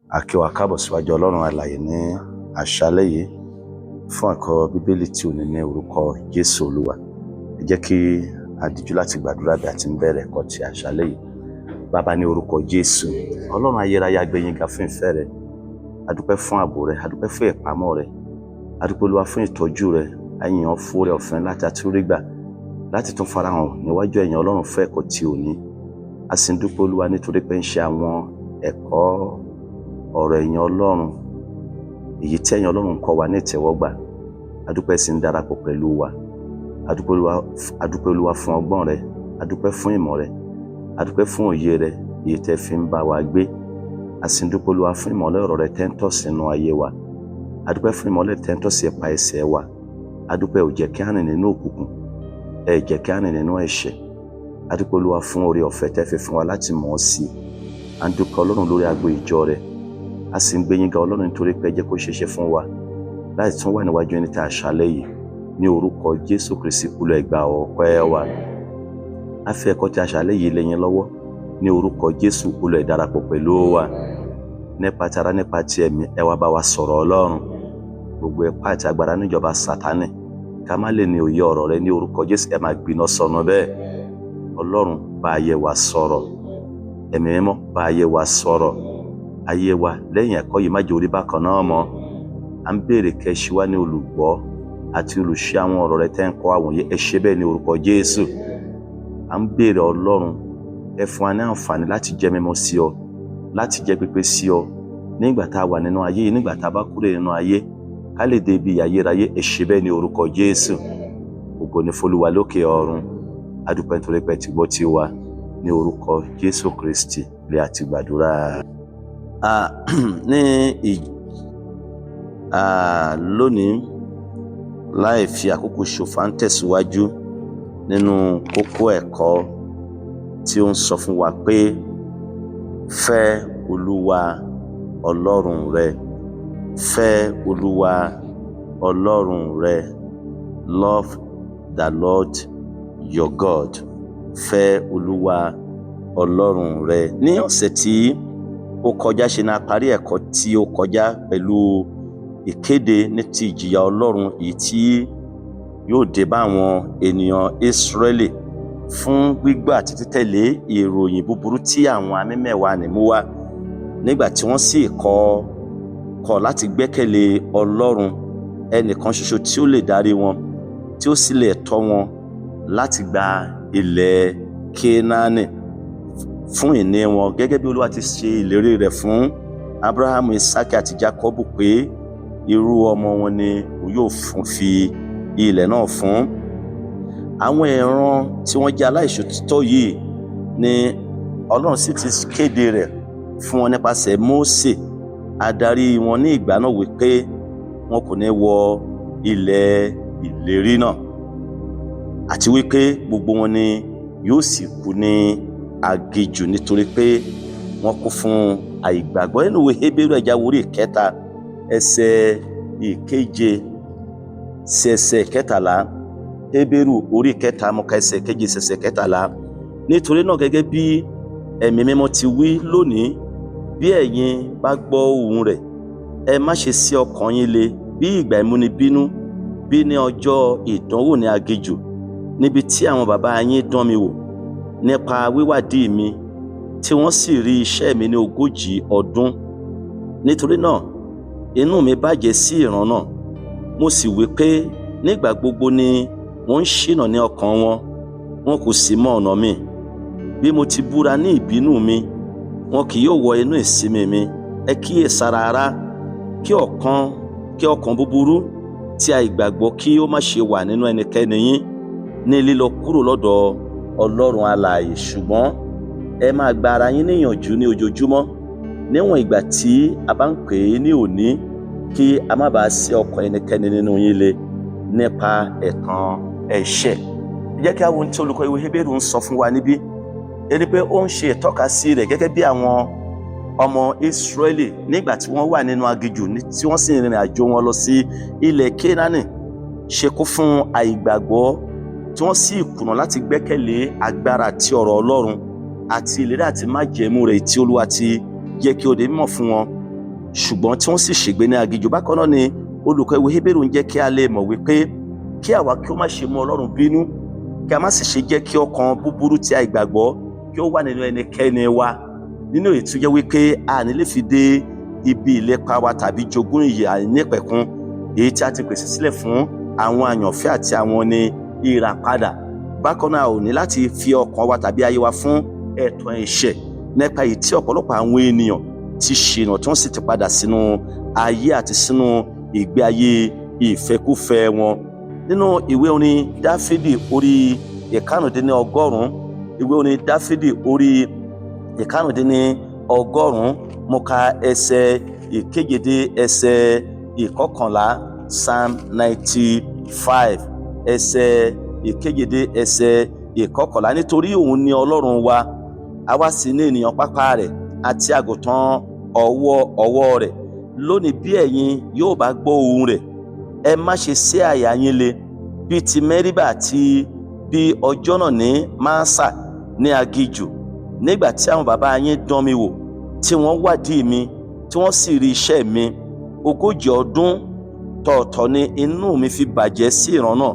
A kí wa káàbọ̀ síwájú Ọlọ́run alààyè ní àṣálẹ́ yìí fún ẹ̀kọ́ Bíbélì tí òní ní orúkọ Jésù Olúwa. Ẹ jẹ́ kí a dijú láti gbàdúrà bí a ti ń bẹ̀rẹ̀ ẹ̀kọ́ ti àṣálẹ́ yìí. Bàbá, ní orúkọ Jésù, Ọlọ́run ayérayé, a gbé yín ga fún ìfẹ́ rẹ. A dúpẹ́ fún ààbò rẹ, a dúpẹ́ fún ìpamọ́ rẹ. A dúpẹ́, Olúwa, fún ìtọ́jú rẹ. A yìn ọ́ fún oore ọ̀fẹ́ láti àtúrí gbà láti tún farahàn níwájú ẹ̀yin Ọlọ́run fún ẹ̀kọ́ tí òní. A sì ń dúpẹ́, Olúwa, nítorí pé ń ṣe àwọn ẹ̀kọ́ ọ̀rọ̀ ẹ̀yin Ọlọ́run èyí tí ẹ̀yin Ọlọ́run ń kọ́ wa ní ìtẹ́wọ́gbà. A dúpẹ́ sì ń darapọ̀ pẹ̀lú wa. A dúpẹ́, Olúwa, a dúpẹ́, Olúwa, fún ọgbọ́n rẹ, a dúpẹ́ fún ìmọ̀ rẹ, a dúpẹ́ fún òye rẹ èyí tẹ́ fi ń bá wa gbé. A sì ń dúpẹ́, Olúwa, fún ìmọ́lẹ̀ ọ̀rọ̀ rẹ tẹ́ ń tọ̀ sínú ayé wa. A dúpẹ́ fún ìmọ́lẹ̀ tẹ́ ń tọ̀ sí ipa ẹsẹ̀ wa. A dúpẹ́, ò jẹ́ kí á rìn nínú òkùnkùn, ẹ jẹ́ kí á rìn nínú ẹ̀ṣẹ̀. A dúpẹ́, Olúwa, fún oore ọ̀fẹ́ tẹ́ fi fún wa láti mọ̀ ọ́ sí i. À ń dúpẹ́, Ọlọ́run, lórí agbo ìjọ rẹ. A sì ń gbé yín ga, Ọlọ́run, nítorí pé ẹ jẹ́ kó ṣeé ṣe fún wa láti tún wà níwájú ẹni tí àṣálẹ́ yìí. Ní orúkọ Jésù Kristi, Olúwa, ẹ gba ọpẹ́ wa. A fi ẹ̀kọ́ tí àṣálẹ́ yìí lé yín lọ́wọ́. Ní orúkọ Jésù, Olúwa, ẹ darapọ̀ pẹ̀lú wa nípa tara, nípa ti ẹ̀mí. Ẹ wá bá wa sọ̀rọ̀, Ọlọ́run. Gbogbo ipá àti agbára níjọba Sátánì ká má lè ní òye ọ̀rọ̀ rẹ, ní orúkọ Jésù, ẹ máa gbiná sọnù bẹ́ẹ̀. Ọlọ́run, bá ayé wa sọ̀rọ̀. Ẹ̀mí Mímọ́, bá ayé wa sọ̀rọ̀. Ayé wa lẹ́yìn ẹ̀kọ́ yìí má jẹ́ orí bákan náà mọ́. À ń béèrè kẹ́ ṣe wá ní olùgbọ́ àti olùṣe àwọn ọ̀rọ̀ rẹ tẹ́ ń kọ́ àwọn yìí. Ẹ ṣe bẹ́ẹ̀ ní orúkọ Jésù. À ń béèrè, Ọlọ́run, ẹ fún wa ní àǹfààní láti jẹ́ mímọ́ sí ọ, láti jẹ́ pípé sí ọ nígbà tá a wà nínú ayé yìí, nígbà tá a bá kúrò nínú ayé, ká lè dé ibi ayérayé. Ẹ ṣe bẹ́ẹ̀ ní orúkọ Jésù. Ògo ni f'Olúwa lókè ọ̀run. A dúpẹ́ nítorí pé ti gbọ́ ti wa. Ní orúkọ Jésù Kristi lè àti gbàdúrà. Ní lónìí, láì fi àkókò ṣòfò, à ń tẹ̀síwájú nínú kókó ẹ̀kọ́ tí ó ń sọ fún wa pé fẹ́ Olúwa Ọlọ́run rẹ, fẹ́ Olúwa Ọlọ́run rẹ, love the Lord your God, fẹ́ Olúwa Ọlọ́run rẹ. Ní ọ̀sẹ̀ tí ó kọjá, ṣe ní a parí ẹ̀kọ́ tí ó kọjá pẹ̀lú ìkéde ní ti ìjìyà Ọlọ́run èyí tí yóò dé bá àwọn ènìyàn Ísírẹ́lì fún gbígbà àti títẹ̀lé ìròyìn búburú tí àwọn amímẹ̀wá ní mú wá, nígbà tí wọ́n sì kọ̀ láti gbẹ́kẹ̀lé Ọlọ́run ẹnìkan ṣoṣo tí ó lè darí wọn, tí ó sì lè tọ́ wọn láti gba ilẹ̀ Kénáánì fún ìní wọn, gẹ́gẹ́ bí Olúwa ti ṣe ìlérí rẹ̀ fún Abrahamu, Isaki àti Jacobu pé irú ọmọ wọn ni òun yóò fún fi ilẹ̀ náà fún. Àwọn ìran tí wọ́n jẹ́ aláìṣòtítọ́ yìí ni Ọlọ́run sì ti kéde rẹ̀ fún wọn nípasẹ̀ Mósè, adarí wọn ní ìgbà náà, wípé wọn kò ní wọ ilẹ̀ ìlérí náà, àti wípé gbogbo wọn ni yóò sì kú ní aginjù nítorí pé wọ́n kún fún àìgbàgbọ́. Nínú ìwé Hébérù, ẹ̀já orí 3, ẹsẹ̀ 7 sí ẹsẹ̀ 13. Hébérù orí 3, mo ka ẹsẹ̀ 7 sí ẹsẹ̀ 13. Nítorí náà, gẹ́gẹ́ bí Ẹ̀mí Mímọ́ ti wí, "Lónìí, bí ẹ̀yin bá gbọ́ ohùn rẹ̀, ẹ má ṣe sí ọkàn yín le bí ìgbà ìmúnibínú, bí ní ọjọ́ ìdánwò ní aginjù, níbi tí àwọn baba yín dán mi wò nípa wíwádìí mi, tí wọ́n sì rí iṣẹ́ mi ní 40 ọdún. Nítorí náà inú mi bàjẹ́ sí ìran náà, mo sì wí pé, 'Nígbà gbogbo ni wọ́n ń ṣìnà ní ọkàn wọn, wọn kò sì mọ ọ̀nà mi.' Bí mo ti búra ní ìbínú mi, 'Wọn kì yóò wọ inú ìsinmi mi.' Ẹ kíyèsára, ará, kí ọkàn búburú tí àìgbàgbọ́ kí ó má ṣe wà nínú ẹnikẹ́ni yín ní lílọ kúrò lọ́dọ̀ Ọlọ́run alààyè. Ṣùgbọ́n ẹ máa gba ara yín níyànjú ní ojoojúmọ́, níwọ̀n ìgbà tí a bá ń pè é ní òní, kí a má bàa sé ọkàn ẹnikẹ́ni nínú yín le nípa ẹ̀tàn ẹ̀ṣẹ̀." Ẹ jẹ́ kí a wo ohun tí olùkọ́ ìwé Hébérù ń sọ fún wa níbí. Ẹni pé ó ń ṣe ìtọ́kasí rẹ̀ gẹ́gẹ́ bí àwọn ọmọ Ísírẹ́lì nígbà tí wọ́n wà nínú aginjù, tí wọ́n sì rìnrìn àjò wọn lọ sí ilẹ̀ Kénáánì, ṣe kún fún àìgbàgbọ́, tí wọ́n sì kùnà láti gbẹ́kẹ̀lé agbára àti ọ̀rọ̀ Ọlọ́run àti ìlérí àti májẹ̀mú rẹ̀ tí Olúwa ti jẹ́ kí ó di mímọ̀ fún wọn. Ṣùgbọ́n tí wọ́n sì ṣègbé ní aginjù. Bákan náà ni olùkọ́ ìwé Hébérù ń jẹ́ kí a lè mọ̀ wípé kí àwa kí ó má ṣe mú Ọlọ́run bínú, kí a má sì ṣe jẹ́ kí ọkàn búburú tí àìgbàgbọ́ kí ó wà nínú ẹnikẹ́ni wa, nínú èyí tó jẹ́ wípé a ní lè fi dé ibi ìlépa wa tàbí jogún ìyè àìnípẹ̀kun èyí tí a ti pèsè sílẹ̀ fún àwọn àyànfẹ́ àti àwọn ní ìràpadà. Bákan náà, a ò ní láti fi ọkàn wa tàbí ayé wa fún ẹ̀tàn ẹ̀ṣẹ̀, nípa èyí tí ọ̀pọ̀lọpọ̀ àwọn ènìyàn ti ṣìnà, tí wọ́n sì ti padà sínú ayé àti sínú ìgbé ayé ìfẹ́kúfẹ̀ẹ́ wọn. Nínú ìwé orin Dáfídì orí 195, ìwé orin Dáfídì orí 195, mo ka ẹsẹ̀ 7 dé ẹsẹ̀ 11. Psalm 95, ẹsẹ̀ 7 dé ẹsẹ̀ 11. Nítorí òun ni Ọlọ́run wa, àwa sì ní ènìyàn pápá rẹ̀ àti àgùntàn ọwọ́ ọwọ́ rẹ̀. Lónìí, bí ẹ̀yin yóò bá gbọ́ ohùn rẹ̀, ẹ má ṣe sé àyà yín le bíi ti Mẹ́ríbà àti bí ọjọ́ náà ní Máṣà ní aginjù, nígbà tí àwọn bàbá yín dán mi wò, tí wọ́n wádìí mi, tí wọ́n sì rí iṣẹ́ mi. 40 ọdún tọ̀ọ̀tọ̀ ni inú mi fi bàjẹ́ sí ìran náà.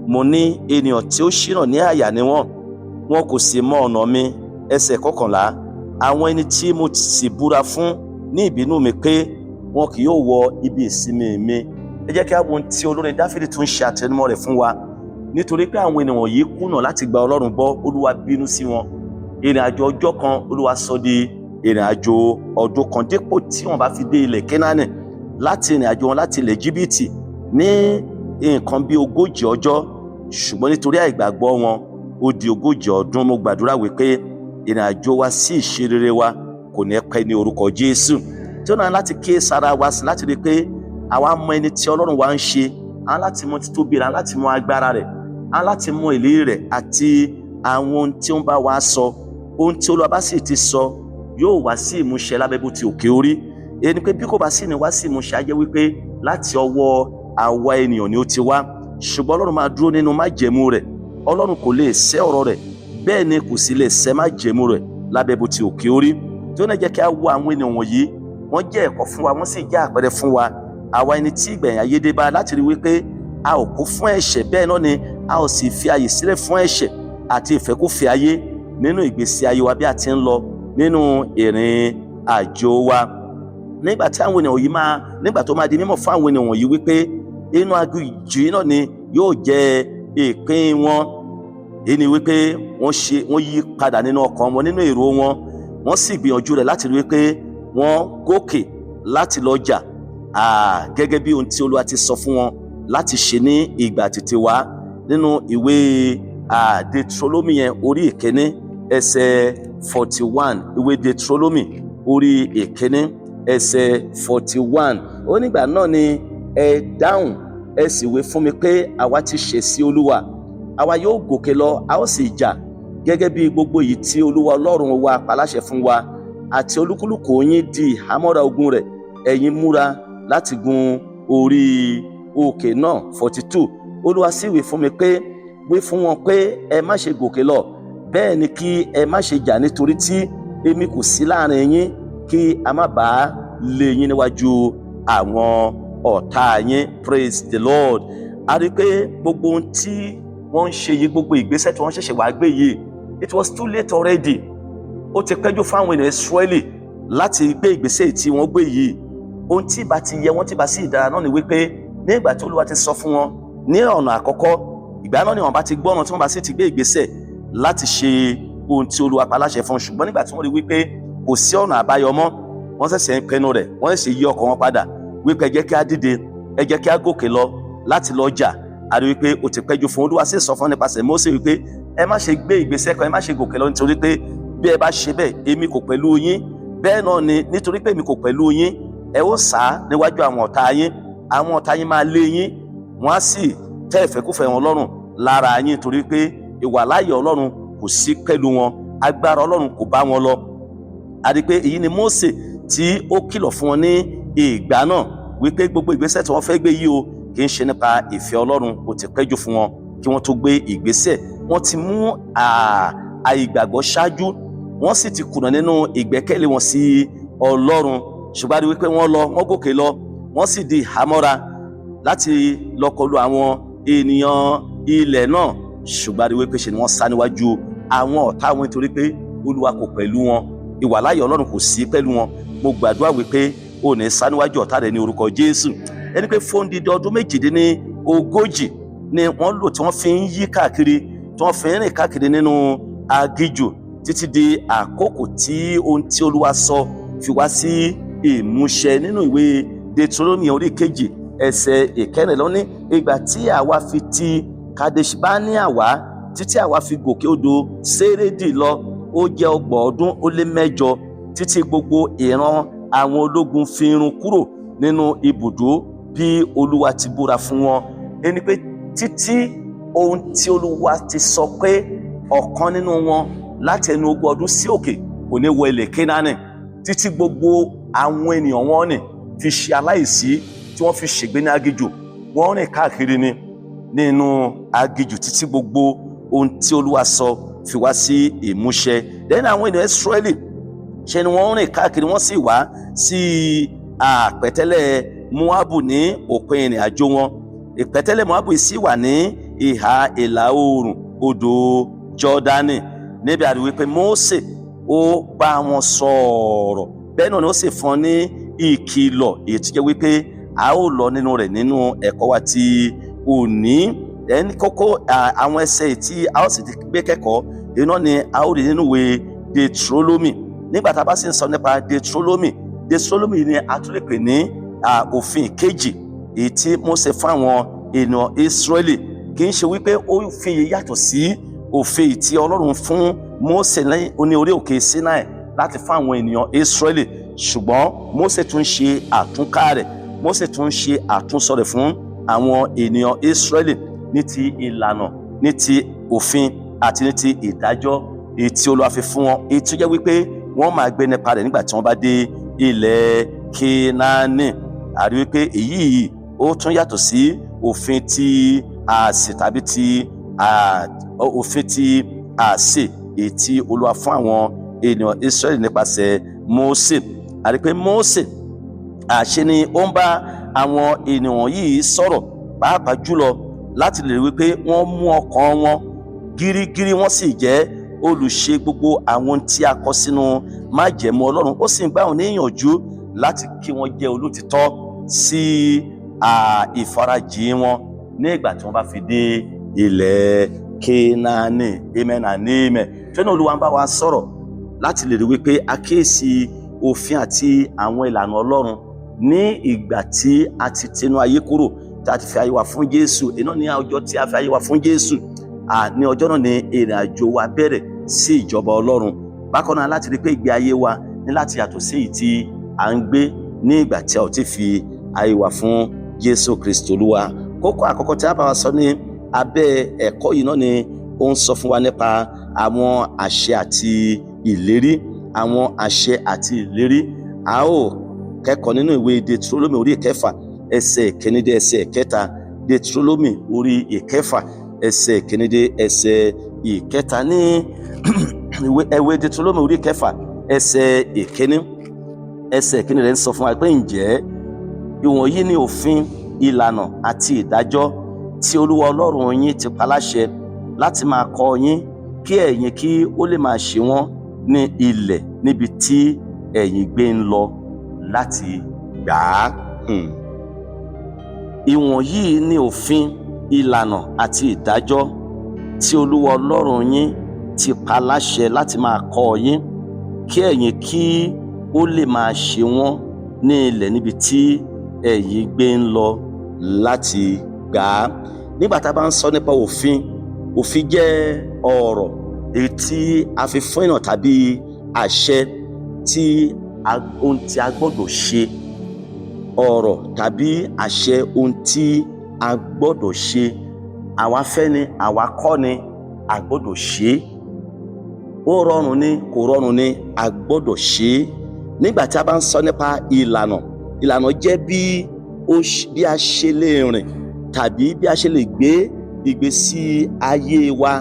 Mo ní, ènìyàn tí ó ṣìnà ní àyà ni wọ́n, wọn kò sì mọ ọ̀nà mi. Ẹsẹ̀ 11. Àwọn ẹni tí mo sì búra fún ní ìbínú mi pé wọn kì yóò wọ ibi ìsinmi mi. Ẹ jẹ́ kí á wo ohun tí olórin Dáfídì tún ṣe àtẹnumọ́ rẹ̀ fún wa. Nítorí pé àwọn ènìyàn yìí kùnà láti gba Ọlọ́run gbọ́, Olúwa bínú sí wọn. Ìrìn àjò ọjọ́ kan, Olúwa sọ di ìrìn àjò ọdún kan. Dípò tí wọ́n bá fi dé ilẹ̀ Kénáánì láti ìrìn àjò wọn láti ilẹ̀ Íjíbítì ní nǹkan bí 40 ọjọ́, ṣùgbọ́n nítorí àìgbàgbọ́ wọn, ó di 40 ọdún. Mo gbàdúrà wípé ìrìn àjò wa sí ìṣerere wa kò ní pẹ́ ní orúkọ Jésù. Tí ó náà láti kíyè sára wa sí láti rí i pé àwa mọ ẹni tí Ọlọ́run wa ń ṣe, á láti mọ títóbi rẹ̀, á láti mọ agbára rẹ̀, á láti mọ ìlérí rẹ̀ àti àwọn ohun tí ó ń bá wa sọ. Ohun tí Olúwa bá sì ti sọ yóò wá sí ìmúṣẹ lábẹ́ bó ti òkè orí. Èyí ni pé bí kò bá sì ní wá sí ìmúṣẹ, á jẹ́ wípé láti ọwọ́ àwa ènìyàn ni ó ti wá. Ṣùgbọ́n Ọlọ́run máa dúró nínú májẹ̀mú rẹ̀. Ọlọ́run kò lè sẹ́ ọ̀rọ̀ rẹ̀, bẹ́ẹ̀ ni kò sì lè sẹ́ májẹ̀mú rẹ̀ lábẹ́ bó ti òkè orí. Tí ó náà jẹ́ kí á wo àwọn ènìyàn wọ̀nyí, wọ́n jẹ́ ẹ̀kọ́ fún wa, wọ́n sì jẹ́ àpẹẹrẹ fún wa, àwa ẹni tí ìgbẹ̀yìn ayé dé bá, láti rí wípé a ò kú fún ẹ̀ṣẹ̀, bẹ́ẹ̀ náà ni a ò sì fi àyè sílẹ̀ fún ẹ̀ṣẹ̀ àti ìfẹ́kúfẹ̀ẹ́ ayé nínú ìgbésí ayé wa bí a ti ń lọ nínú ìrìn àjò wa. Nígbà tí àwọn ènìyàn yìí máa, nígbà tó máa di mímọ̀ fún àwọn ènìyàn wọ̀nyí wípé inú aginjù yìí náà ni yóò jẹ́ ìpín wọn, èyí ni wípé wọ́n ṣe, wọ́n yí padà nínú ọkàn wọn, nínú èrò wọn. Wọ́n sì gbìyànjú rẹ̀ láti rí wípé wọ́n gòkè láti lọ jà, gẹ́gẹ́ bí ohun tí Olúwa ti sọ fún wọn láti ṣe ní ìgbà tètè wá. Nínú ìwé Deuteronomy yẹn, orí 1, ẹsẹ̀ 41, ìwé Deuteronomy orí 1, ẹsẹ̀ 41, ó nígbà náà ni ẹ dáhùn, ẹ sì wí fún mi pé, àwa ti ṣẹ̀ sí Olúwa. Àwa yóò gòkè lọ, a ó sì jà gẹ́gẹ́ bí gbogbo èyí tí Olúwa Ọlọ́run wa paláṣẹ fún wa. Àti olúkúlùkù yín di ìhámọ́ra ogun rẹ̀, ẹ̀yin múra láti gun orí òkè náà. 42. Olúwa sì wí fún mi pé, wí fún wọn pé, ẹ má ṣe gòkè lọ, bẹ́ẹ̀ ni kí ẹ má ṣe jà, nítorí tí èmi kò sí láàrin yín, kí a má bàa lé yín níwájú àwọn ọ̀tá yín. Praise the Lord. A rí i pé gbogbo ohun tí wọ́n ń ṣe yìí, gbogbo ìgbésẹ̀ tí wọ́n ṣẹ̀ṣẹ̀ wá gbé yìí, it was too late already. Ó ti pẹ́jù fún àwọn ènìyàn Ísírẹ́lì láti gbé ìgbésẹ̀ tí wọ́n gbé yìí. Ohun tí ìbá ti yẹ wọ́n, tí ìbá sì dára náà ni wípé ní ìgbà tí Olúwa ti sọ fún wọn ní ọ̀nà àkọ́kọ́, ìgbà náà ni wọ́n bá ti gbọ́ràn, tí wọ́n bá sì ti gbé ìgbésẹ̀ láti ṣe ohun tí Olúwa pa láṣẹ fún wọn. Ṣùgbọ́n nígbà tí wọ́n rí wípé kò sí ọ̀nà àbáyọ mọ́, wọ́n ṣẹ̀ṣẹ̀ ń pinnu rẹ̀, wọ́n ṣẹ̀ṣẹ̀ yí ọkàn wọn padà wípé ẹ jẹ́ kí á dìde, ẹ jẹ́ kí á gòkè lọ láti lọ jà. A rí wípé ó ti pẹ́jù fún. Olúwa sì sọ fún nípasẹ̀ Mósè wípé ẹ má ṣe gbé ìgbésẹ̀ kan, ẹ má ṣe gòkè lọ, nítorí pé bí ẹ bá ṣe bẹ́ẹ̀, èmi kò pẹ̀lú yín. Bẹ́ẹ̀ náà ni nítorí pé èmi kò pẹ̀lú yín, ẹ ó sá níwájú àwọn ọ̀tá yín. Àwọn ọ̀tá yín máa lé yín, wọ́n á sì tẹ́ ìfẹ́kúfẹ̀ẹ́ wọn lọ́rùn lára yín, torí pé ìwàláàyè Ọlọ́run kò sí pẹ̀lú wọn, agbára Ọlọ́run kò bá wọn lọ. A rí pé èyí ni Mósè tí ó kìlọ̀ fún wọn ní ìgbà náà wípé gbogbo ìgbésẹ̀ tí wọ́n fẹ́ gbé yìí o, kì í ṣe nípa ìfẹ́ Ọlọ́run. Ó ti pẹ́jù fún wọn kí wọ́n tó gbé ìgbésẹ̀. Wọ́n ti mú àìgbàgbọ́ ṣáájú, wọ́n sì ti kùnà nínú ìgbẹ́kẹ̀lé wọn sí Ọlọ́run. Ṣùgbọ́n a rí wípé wọ́n lọ, wọ́n gòkè lọ, wọ́n sì di ìhámọ́ra láti lọ kọlu àwọn ènìyàn ilẹ̀ náà. Ṣùgbọ́n a rí wípé ṣe ni wọ́n sá níwájú àwọn ọ̀tá wọn, nítorí pé Olúwa kò pẹ̀lú wọn, ìwàláyé Ọlọ́run kò sí pẹ̀lú wọn. Mo gbàdúrà wípé o ní sá níwájú ọ̀tá rẹ ní orúkọ Jésù. Ẹni pé fún odidi ọdún 38 ni wọ́n lò tí wọ́n fi ń yí káàkiri, tí wọ́n fi ń rìn káàkiri nínú aginjù, títí di àkókò tí ohun tí Olúwa sọ fi wá sí ìmúṣẹ. Nínú ìwé Deuteronomy orí 2 ẹsẹ̀ 14 ní ìgbà tí àwa fi ti Kadesh-Barnea wá títí àwa fi gòkè odò Sérédì lọ, ó jẹ́ 38 ọdún, títí gbogbo ìran àwọn ológun fi run kúrò nínú ibùdó, bí Olúwa ti búra fún wọn. Ẹni pé títí ohun tí Olúwa ti sọ pé ọ̀kan nínú wọn láti ẹnu 20 ọdún sí òkè kò ní wọ ilẹ̀ Kénáánì, títí gbogbo àwọn ènìyàn wọn nì fi ṣe aláìsí, tí wọ́n fi ṣègbé ní aginjù. Wọ́n rìn káàkiri ni nínú aginjù títí gbogbo ohun tí Olúwa sọ fi wá sí ìmúṣẹ. Lẹ́yìn, àwọn ènìyàn Ísírẹ́lì ṣe ni wọ́n rìn káàkiri, wọ́n sì wá sí àpẹ̀tẹ́lẹ̀ Moabu ní òpin ìrìn àjò wọn. Ìpẹ̀tẹ́lẹ̀ Moabu sì wà ní ìhà ìlà oòrùn odò Jọ́dánì. Níbi àrí wípé Mósè ó bá wọn sọ̀rọ̀, bẹ́ẹ̀ náà ni ó sì fún ní ìkìlọ̀, èyí tó jẹ́ wípé a ó lọ nínú rẹ̀ nínú ẹ̀kọ́ wa ti òní. Ẹni kókó àwọn ẹsẹ̀ tí a ó sì ti gbé kẹ́kọ̀ọ́ iná ni a ó rí nínú ìwé Deuteronomy. Nígbà tá a bá sì ń sọ nípa Deuteronomy, Deuteronomy ni a tún lè pè ní òfin kejì èyí tí Mósè fún àwọn ènìyàn Ísírẹ́lì. Kì í ṣe wípé òfin yìí yàtọ̀ sí òfin tí Ọlọ́run fún Mósè ní orí òkè Sinai láti fún àwọn ènìyàn Ísírẹ́lì, ṣùgbọ́n Mósè tún ṣe àtúnká rẹ̀, Mósè tún ṣe àtúnsọ rẹ̀ fún àwọn ènìyàn Ísírẹ́lì ní ti ìlànà, ní ti òfin àti ní ti ìdájọ́ èyí tí Olúwa fi fún wọn, èyí tó jẹ́ wípé wọ́n máa gbé nípa rẹ̀ nígbà tí wọ́n bá dé ilẹ̀ Kénáánì. Àrí wípé èyí ó tún yàtọ̀ sí òfin tí àsè tàbí ti òfin tí àsè èyí tí Olúwa fún àwọn ènìyàn Ísírẹ́lì nípasẹ̀ Mósè. Àrí pé Mósè àṣẹ ni ó ń bá àwọn ènìyàn yìí sọ̀rọ̀, pàápàá jùlọ láti lè rí wípé wọ́n mú ọkàn wọn gírígírí, wọ́n sì jẹ́ olùṣe gbogbo àwọn tí a kọ sínú májẹ̀mú Ọlọ́run. Ó sì ń gbà wọ́n níyànjú láti kí wọ́n jẹ́ olótìtọ́ sí ìfarajìn wọn ní ìgbà tí wọ́n bá fi dé ilẹ̀ Kénáánì. Amen and amen. Fẹ́nà Olúwa ń bá wa sọ̀rọ̀ láti lè rí wípé a kíyèsí òfin àti àwọn ìlànà Ọlọ́run ní ìgbà tí a ti tinú ayé kúrò, tí a ti fi ayé wa fún Jésù. Iná ní ọjọ́ tí a fi ayé wa fún Jésù, ní ọjọ́ náà ni ìrìn àjò wa bẹ̀rẹ̀ sí ìjọba Ọlọ́run. Bákan náà, láti rí pé ìgbé ayé wa ní láti yàtọ̀ sí èyí tí à ń gbé ní ìgbà tí a ò ti fi ayé wa fún Jésù Kristi Olúwa. Kókó àkọ́kọ́ tí a bá wa sọ ní abẹ́ ẹ̀kọ́ yìí náà ni ó ń sọ fún wa nípa àwọn àṣẹ àti ìlérí. Àwọn àṣẹ àti ìlérí, a ó kẹ́kọ̀ọ́ nínú ìwé Deuteronomy orí 6 ẹsẹ̀ 1 dé ẹsẹ̀ 3. Deuteronomy orí 6 ẹsẹ̀ 1 dé ẹsẹ̀ 3. Ní ìwé Deuteronomy orí 6 ẹsẹ̀ 1, ẹsẹ̀ 1 rẹ̀ ń sọ fún wa pé, ǹjẹ́ ìwọ̀nyí ni òfin, ìlànà àti ìdájọ́ tí Olúwa Ọlọ́run yín ti pa láṣẹ láti máa kọ́ yín, kí ẹ̀yin kí ó lè máa ṣe wọ́n ní ilẹ̀ níbi tí ẹ̀yin gbé ń lọ láti gbà á. Ìwọ̀nyí ni òfin, ìlànà àti ìdájọ́ tí Olúwa Ọlọ́run yín ti pa láṣẹ láti máa kọ́ yín, kí ẹ̀yin kí ó lè máa ṣe wọ́n ní ilẹ̀ níbi tí ẹ̀yin gbé ń lọ láti gbà á. Nígbà tá a bá ń sọ nípa òfin, òfin jẹ́ ọ̀rọ̀ èyí tí a fi fún èèyàn tàbí àṣẹ tí ohun tí a gbọ́dọ̀ ṣe, ọ̀rọ̀ tàbí àṣẹ ohun tí a gbọ́dọ̀ ṣe. Àwa fẹ́ ni, àwa kọ́ ni, a gbọ́dọ̀ ṣe é. Ó rọrùn ni, kò rọrùn ni, a gbọ́dọ̀ ṣe é. Nígbà tí a bá ń sọ nípa ìlànà, ìlànà jẹ́ bí a ṣe lè rìn tàbí bí a ṣe lè gbé ìgbésí ayé wa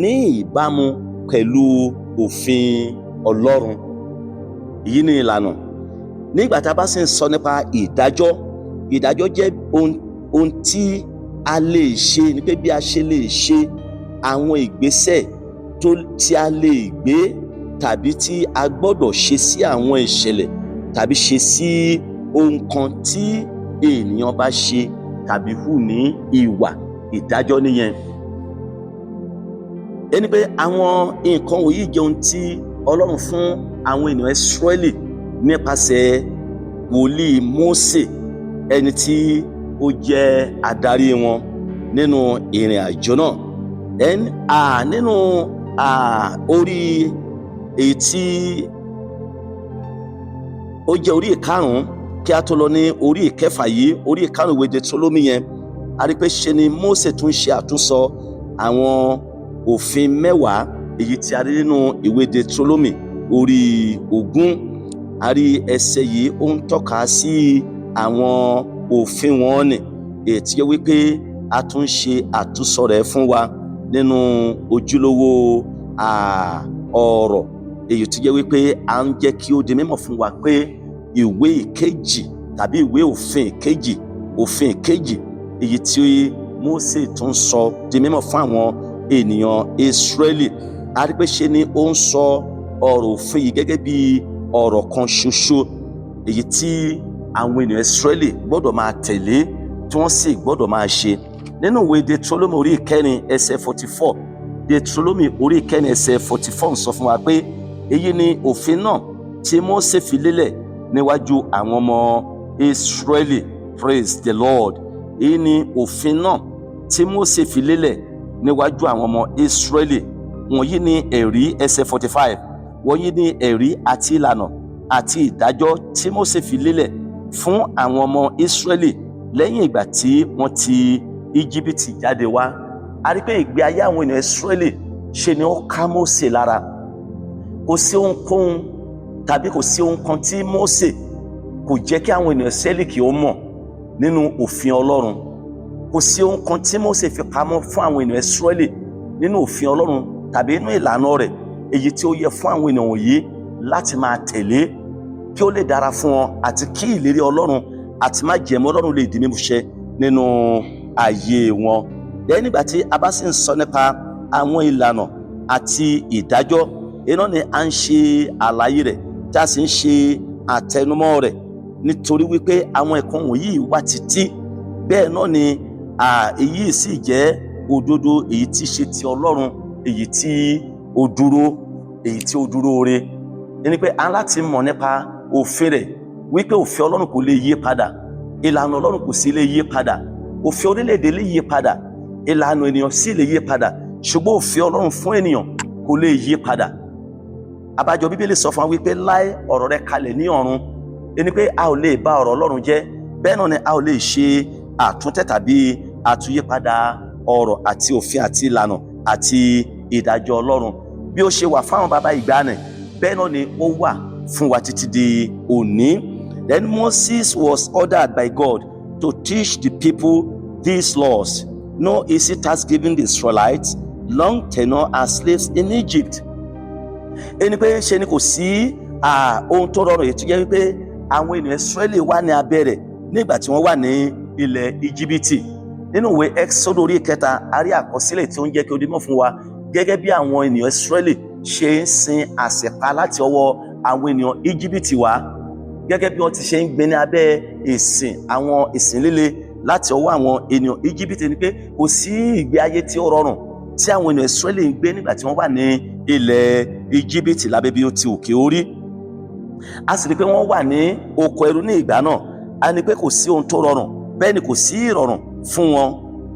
ní ìbámu pẹ̀lú òfin Ọlọ́run. Èyí ni ìlànà. Nígbà tá a bá sì ń sọ nípa ìdájọ́, ìdájọ́ jẹ́ ohun tí a lè ṣe, ni pé bí a ṣe lè ṣe àwọn ìgbésẹ̀ tó tí a lè gbé tàbí tí a gbọ́dọ̀ ṣe sí àwọn ìṣẹ̀lẹ̀ tàbí ṣe sí ohun kan tí ènìyàn bá ṣe tàbí hù ní ìwà. Ìdájọ́ nìyẹn. Ẹni pé àwọn nǹkan wọ̀nyí jẹ́ ohun tí Ọlọ́run fún àwọn ènìyàn Ísírẹ́lì nípasẹ̀ wòlíì Mósè, ẹni tí ó jẹ́ adarí wọn nínú ìrìn àjò náà. Then nínú orí èyí tí ó jẹ́ orí ìkarùn-ún, kí a tó lọ ní orí ìkẹfà yìí, orí ìkarùn-ún ìwé Deuteronomy yẹn, a rí pé ṣe ni Mósè tún ṣe àtúnsọ àwọn òfin 10 èyí tí a rí nínú ìwé Deuteronomy orí 20. A rí ẹsẹ̀ yìí, ó ń tọ́ka sí àwọn òfin wọn ni èyí tí ó wípé a tún ṣe àtúnsọ rẹ̀ fún wa nínú ojúlówó ọ̀rọ̀, èyí tó jẹ́ wípé à ń jẹ́ kí ó di mímọ̀ fún wa pé ìwé ìkejì tàbí ìwé òfin ìkejì èyí tí Mósè tún sọ di mímọ̀ fún àwọn ènìyàn Ísírẹ́lì, a rí pé ṣe ni ó ń sọ ọ̀rọ̀ òfin yìí gẹ́gẹ́ bí ọ̀rọ̀ kan ṣoṣo èyí tí àwọn ènìyàn Ísírẹ́lì gbọ́dọ̀ máa tẹ̀lé, tí wọ́n sì gbọ́dọ̀ máa ṣe. Nínú ìwé Deuteronomy orí 4 ẹsẹ̀ 44, Deuteronomy orí 4 ẹsẹ̀ 44 ń sọ fún wa pé èyí ni òfin náà tí Mósè fi lélẹ̀ níwájú àwọn ọmọ Ísírẹ́lì. Praise the Lord. Èyí ni òfin náà tí Mósè fi lélẹ̀ níwájú àwọn ọmọ Ísírẹ́lì. Wọ̀nyí ni ẹ̀rí, ẹsẹ̀ 45, wọ̀nyí ni ẹ̀rí àti ìlànà àti ìdájọ́ tí Mósè fi lélẹ̀ fún àwọn ọmọ Ísírẹ́lì lẹ́yìn ìgbà tí wọ́n ti Íjíbítì jáde wá. A rí pé ìgbé ayé àwọn ènìyàn Ísírẹ́lì, ṣe ni ó ká Mósè lára. Kò sí ohunkóhun tàbí kò sí ohun kan tí Mósè kò jẹ́ kí àwọn ènìyàn Ísírẹ́lì kí ó mọ̀ nínú òfin Ọlọ́run. Kò sí ohun kan tí Mósè fi pamọ́ fún àwọn ènìyàn Ísírẹ́lì nínú òfin Ọlọ́run tàbí nínú ìlànà rẹ̀, èyí tí ó yẹ fún àwọn ènìyàn wọ̀nyí láti máa tẹ̀lé kí ó lè dára fún wọn àti kí ìlérí Ọlọ́run àti májẹ̀mú Ọlọ́run lè di mímúṣẹ nínú ayé wọn. Lẹ́yìn nígbà tí a bá sì ń sọ nípa àwọn ìlànà àti ìdájọ́ iná ni à ń ṣe àlàyé rẹ̀, tí a sì ń ṣe àtẹnumọ́ rẹ̀, nítorí wípé àwọn ẹ̀kọ́ wọ̀nyí wà títí. Bẹ́ẹ̀ náà ni èyí sì jẹ́ òdodo èyí tí ṣe ti Ọlọ́run, èyí tí ó dúró, èyí tí ó dúró re. Ẹni pé a láti mọ̀ nípa òfin rẹ̀ wípé òfin Ọlọ́run kò lè yí padà, ìlànà Ọlọ́run kò sì lè yí padà. Òfin orílẹ̀-èdè lè yí padà, ìlànà ènìyàn sì lè yí padà, ṣùgbọ́n òfin Ọlọ́run fún ènìyàn kò lè yí padà. Àbájọ Bíbélì sọ fún wa wípé láì ọ̀rọ̀ rẹ̀ kalẹ̀ ní ọ̀run. Ẹni pé a ò lè bà ọ̀rọ̀ Ọlọ́run jẹ́, bẹ́ẹ̀ náà ni a ò lè ṣe àtúntẹ̀ tàbí àtúnyípadà ọ̀rọ̀ àti òfin àti ìlànà àti ìdájọ́ Ọlọ́run. Bí ó ṣe wà fáwọn bàbá ìgbàanì, bẹ́ẹ̀ náà ni ó wà fún wa títí di òní. Then Moses was ordered by God to teach the people these laws. No easy task given the Israelites' long tenure as slaves in Egypt. Ẹni pé ṣe ni kò sí ohun tó rọrùn èyí tó jẹ́ wípé àwọn ènìyàn Ísírẹ́lì wà ní abẹ́ rẹ̀ nígbà tí wọ́n wà ní ilẹ̀ Íjíbítì. Nínú ìwé Exodus orí 3, a rí àkọsílẹ̀ tí ó ń jẹ́ kí ó di mọ̀ fún wa gẹ́gẹ́ bí àwọn ènìyàn Ísírẹ́lì ṣe ń sin àsìpa láti ọwọ́ àwọn ènìyàn Íjíbítì wá, gẹ́gẹ́ bí wọ́n ti ṣe ń gbé ní abẹ́ ìsìn, àwọn ìsìn líle láti ọwọ́ àwọn ènìyàn Íjíbítì. Ni pé kò sí ìgbé ayé tí ó rọrùn tí àwọn ènìyàn Ísírẹ́lì ń gbé nígbà tí wọ́n wà ní ilẹ̀ Íjíbítì lábẹ́ bí ó ti òkè orí. A sì rí pé wọ́n wà ní oko ẹrú ní ìgbà náà. A ní pé kò sí ohun tó rọrùn, bẹ́ẹ̀ ni kò sí ìrọ̀rùn fún wọn,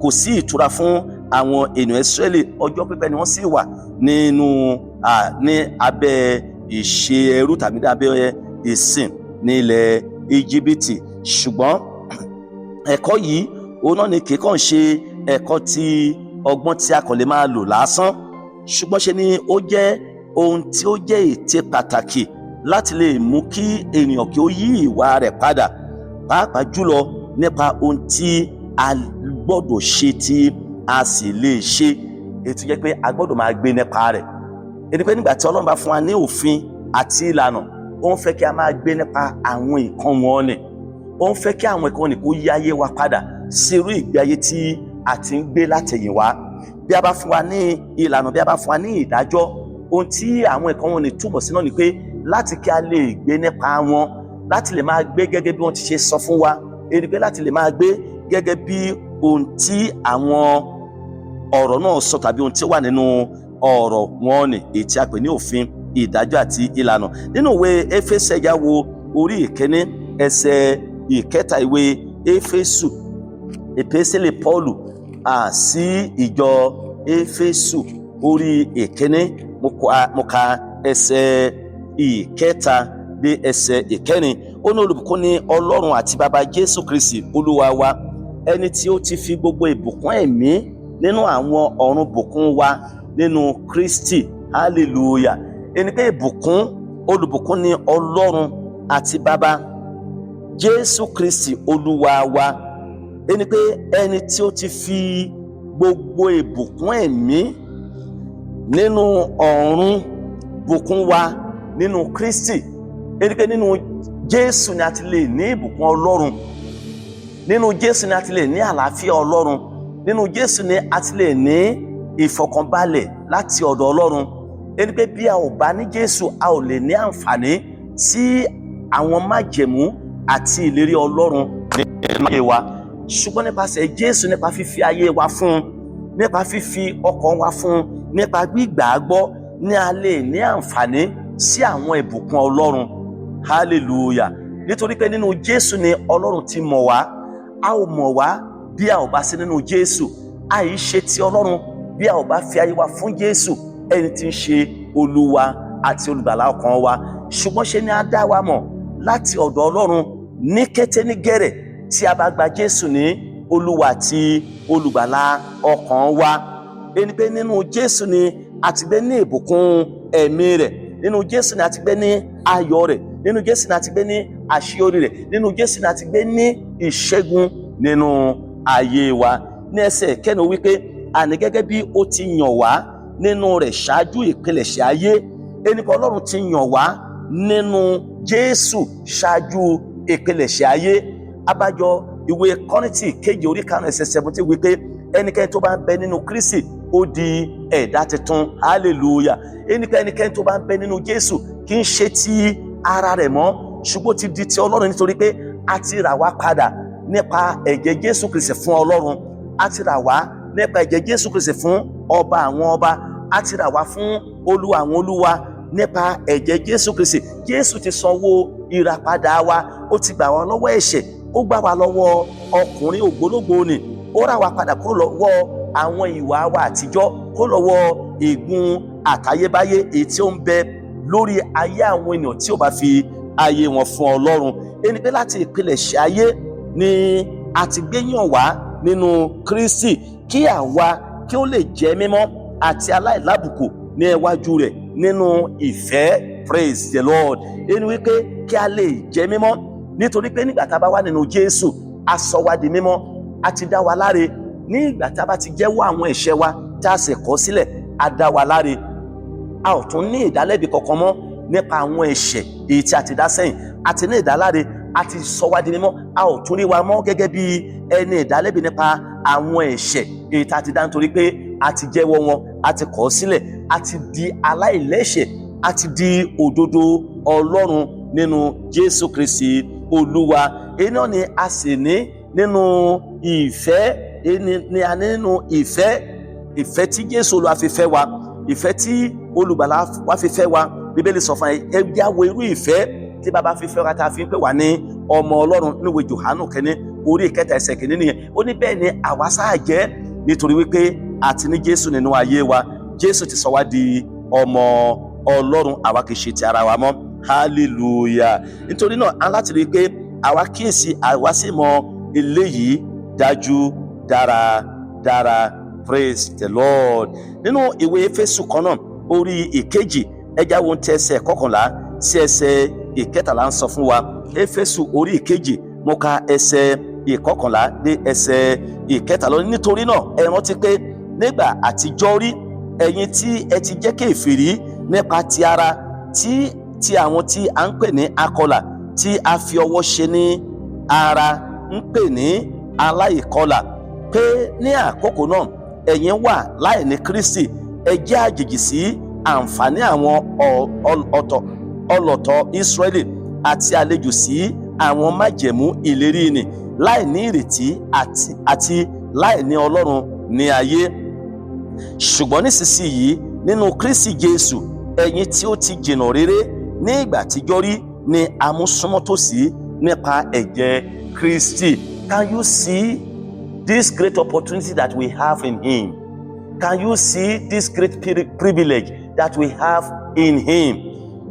kò sí ìtura fún àwọn ènìyàn Ísírẹ́lì. Ọjọ́ pípẹ́ ni wọ́n sì wà nínú ní abẹ́ ìṣe ẹrú tàbí ní abẹ́ ìsìn ní ilẹ̀ Íjíbítì. Ṣùgbọ́n ẹ̀kọ́ yìí, òun náà ni kì í kàn ṣe ẹ̀kọ́ tí ọgbọ́n tí a kàn lè máa lò lásán, ṣùgbọ́n ṣe ni ó jẹ́ ohun tí ó jẹ́ ète pàtàkì láti lè mú kí ènìyàn kí ó yí ìwà rẹ̀ padà, pàápàá jùlọ nípa ohun tí a gbọ́dọ̀ ṣe, tí a sì lè ṣe, èyí tó jẹ́ pé a gbọ́dọ̀ máa gbé nípa rẹ̀. Ẹni pé nígbà tí Ọlọ́run bá fún wa ní òfin àti ìlànà Ó ń fẹ́ kí a máa gbé nípa àwọn nǹkan wọn ni. Ó ń fẹ́ kí àwọn nǹkan ni kó yí ayé wa padà sí irú ìgbé ayé tí a ti ń gbé látẹ̀yìnwá. Bí a bá fún wa ní ìlànà, bí a bá fún wa ní ìdájọ́, ohun tí àwọn nǹkan wọn ni túmọ̀ sí náà ni pé láti kí a lè gbé nípa wọn, láti lè máa gbé gẹ́gẹ́ bí wọ́n ti ṣe sọ fún wa, èyí pé láti lè máa gbé gẹ́gẹ́ bí ohun tí àwọn ọ̀rọ̀ náà sọ tàbí ohun tí ó wà nínú ọ̀rọ̀ wọn ni, èyí tí a pè ní òfin, ìdájọ́ àti ìlànà. Nínú ìwé Éfésù, ẹ jẹ́ wo orí 1, ẹsẹ̀ 3. Ìwé Éfésù, ìpèsèlè Pọ́ọ̀lù sí ìjọ Éfésù, orí 1, mo ka ẹsẹ̀ 3 dé ẹsẹ̀ 4. Ó ní, "Olùbùkún ni Ọlọ́run àti Bàbá Jésù Kristi Olúwa wa, ẹni tí ó ti fi gbogbo ìbùkún ẹ̀mí nínú àwọn ọ̀run bùkún wa nínú Kristi." Hallelujah. Ẹni pé ìbùkún, olùbùkún ni Ọlọ́run àti Bàbá Jésù Kristi Olúwa wa, ẹni pé ẹni tí ó ti fi gbogbo ìbùkún ẹ̀mí nínú ọ̀run bùkún wa nínú Kristi. Ẹni pé nínú Jésù ni a ti lè ní ìbùkún Ọlọ́run, nínú Jésù ni a ti lè ní àlàáfíà Ọlọ́run, nínú Jésù ni a ti lè ní ìfọ̀kànbalẹ̀ láti ọ̀dọ̀ Ọlọ́run. Ẹni pé bí a ò bá ní Jésù, a ò lè ní àǹfààní sí àwọn májẹ̀mú àti ìlérí Ọlọ́run nínú ayé wa. Ṣùgbọ́n nípasẹ̀ Jésù, nípa fífi ayé wa fún un, nípa fífi ọkàn wa fún un, nípa gbígbà á gbọ́ ní a lè ní àǹfààní sí àwọn ìbùkún Ọlọ́run. Hallelujah. Nítorí pé nínú Jésù ni Ọlọ́run ti mọ̀ wá. A ò mọ̀ wá bí a ò bá sí nínú Jésù. A yìí ṣe ti Ọlọ́run bí a ò bá fi ayé wa fún Jésù, ẹni tí ń ṣe Olúwa àti Olùgbàlà ọkàn wa. Ṣùgbọ́n ṣe ni a dá wa mọ̀ láti ọ̀dọ̀ Ọlọ́run ní kété ní gẹ̀rẹ̀ tí a bá gba Jésù ní Olúwa àti Olùgbàlà ọkàn wa. Ẹni pé nínú Jésù ni a ti gbé ní ìbùkún ẹ̀mí rẹ̀, nínú Jésù ni a ti gbé ní ayọ̀ rẹ̀, nínú Jésù ni a ti gbé ní àṣeyọrí rẹ̀, nínú Jésù ni a ti gbé ní ìṣẹ́gun nínú ayé wa. Ní ẹsẹ̀ kẹ́nu wípé, àní gẹ́gẹ́ bí ó ti yàn wá nínú rẹ̀ ṣáájú ìpilẹ̀ṣẹ̀ ayé. Ẹni pé Ọlọ́run ti yàn wá nínú Jésù ṣáájú ìpilẹ̀ṣẹ̀ ayé. Abájọ, ìwé Kọ́ríńtì kejì orí 5 ẹsẹ̀ 17 wípé ẹnikẹ́ni tó bá ń bẹ nínú Kristi, ó di ẹ̀dá tuntun. Hallelujah. Ẹnikẹ́ni tó bá ń bẹ nínú Jésù kì í ṣe ti ara rẹ̀ mọ́, ṣùgbọ́n ó ti di ti Ọlọ́run, nítorí pé a ti rà wá padà nípa ẹ̀jẹ̀ Jésù Kristi fún Ọlọ́run. A ti rà wá nípa ẹ̀jẹ̀ Jésù Kristi fún Ọba àwọn ọba. A ti rà wá fún Olúwa àwọn olúwa nípa ẹ̀jẹ̀ Jésù Kristi. Jésù ti sanwó ìràpadà wa. Ó ti gbà wá lọ́wọ́ ẹ̀ṣẹ̀, ó gbà wá lọ́wọ́ ọkùnrin ògbólógbòó ni, ó rà wá padà kúrò lọ́wọ́ àwọn ìwà wa àtijọ́, kúrò lọ́wọ́ ègún àtayébáyé èyí tí ó ń bẹ lórí ayé àwọn ènìyàn tí ò bá fi ayé wọn fún Ọlọ́run. Ẹni pé láti ìpilẹ̀ṣẹ̀ ayé ni a ti gbé yàn wá nínú Kristi, kí àwa kí ó lè jẹ́ mímọ́ àti aláìlábùkù ní iwájú rẹ̀ nínú ìfẹ́. Praise the Lord. Ẹni wípé kí a lè jẹ́ mímọ́, nítorí pé nígbà tá a bá wà nínú Jésù, a sọ wá di mímọ́, a ti dá wa láre. Ní ìgbà tá a bá ti jẹ́wọ́ àwọn ẹ̀ṣẹ̀ wa, tá a sì kọ̀ sílẹ̀, a dá wa láre. A ò tún ní ìdálẹ́bi kankan mọ́ nípa àwọn ẹ̀ṣẹ̀ èyí tí a ti dá sẹ́yìn. A ti ní ìdáláre, a ti sọ wá di mímọ́. A ò tún rí wa mọ́ gẹ́gẹ́ bí ẹni ìdálẹ́bi nípa àwọn ẹ̀ṣẹ̀ èyí tí a ti dá, nítorí pé a ti jẹ́wọ́ wọn, a ti kọ̀ sílẹ̀, a ti di aláìlẹ́ṣẹ̀, a ti di òdodo Ọlọ́run nínú Jésù Kristi Olúwa. Èyí náà ni a sì ní nínú ìfẹ́. Èyí ni a ní nínú ìfẹ́, ìfẹ́ tí Jésù Olúwa fi fẹ́ wa, ìfẹ́ tí Olùgbàlà wa fi fẹ́ wa. Bíbélì sọ fún ẹ, ẹ já wo irú ìfẹ́ tí Bàbá fi fẹ́ wa tá a fi ń pè wá ní ọmọ Ọlọ́run. Níwèé Jòhánù kẹ́ni orí 3 ẹsẹ̀ 1 nìyẹn. Ó ní bẹ́ẹ̀ ni àwa sáà jẹ́, nítorí wípé a ti ní Jésù nínú ayé wa. Jésù ti sọ wá di ọmọ Ọlọ́run. Àwa kì í ṣe ti ara wa mọ́. Hallelujah. Nítorí náà, a láti rí i pé àwa kíyèsí, àwa sì mọ eléyìí dájú dáradára. Praise the Lord. Nínú ìwé Éfésù kan náà, orí 2, ẹ jẹ́ wo ti ẹsẹ̀ 11 sí ẹsẹ̀ 13 ń sọ fún wa. Éfésù orí 2, mo ka ẹsẹ̀ 11 dé ẹsẹ̀ 13. Nítorí náà, ẹ rántí pé nígbà àtijọ́ rí, ẹ̀yin tí ẹ ti jẹ́ kèfèrí nípa ti ara, tí Tí àwọn tí a ń pè ní akọlà tí a fi ọwọ́ ṣe ní ara ń pè ní aláìkọlà, pé ní àkókò náà ẹ̀yin wà láìní Kristi, ẹ jẹ́ àjèjì sí àǹfààní àwọn ọ̀tọ̀ ọlọ́tọ̀ Ísírẹ́lì àti àlejò sí àwọn májẹ̀mú ìlérí nì, láìní ìrètí àti láìní Ọlọ́run ní ayé. Ṣùgbọ́n nísinsìnyí nínú Kristi Jésù, ẹ̀yin tí ó ti jìnnà réré ní ìgbà àtijọ́ rí ni a mú súnmọ́ tòsí nípa ẹ̀jẹ̀ Kristi. Can you see this great opportunity that we have in him? Can you see this great privilege that we have in him?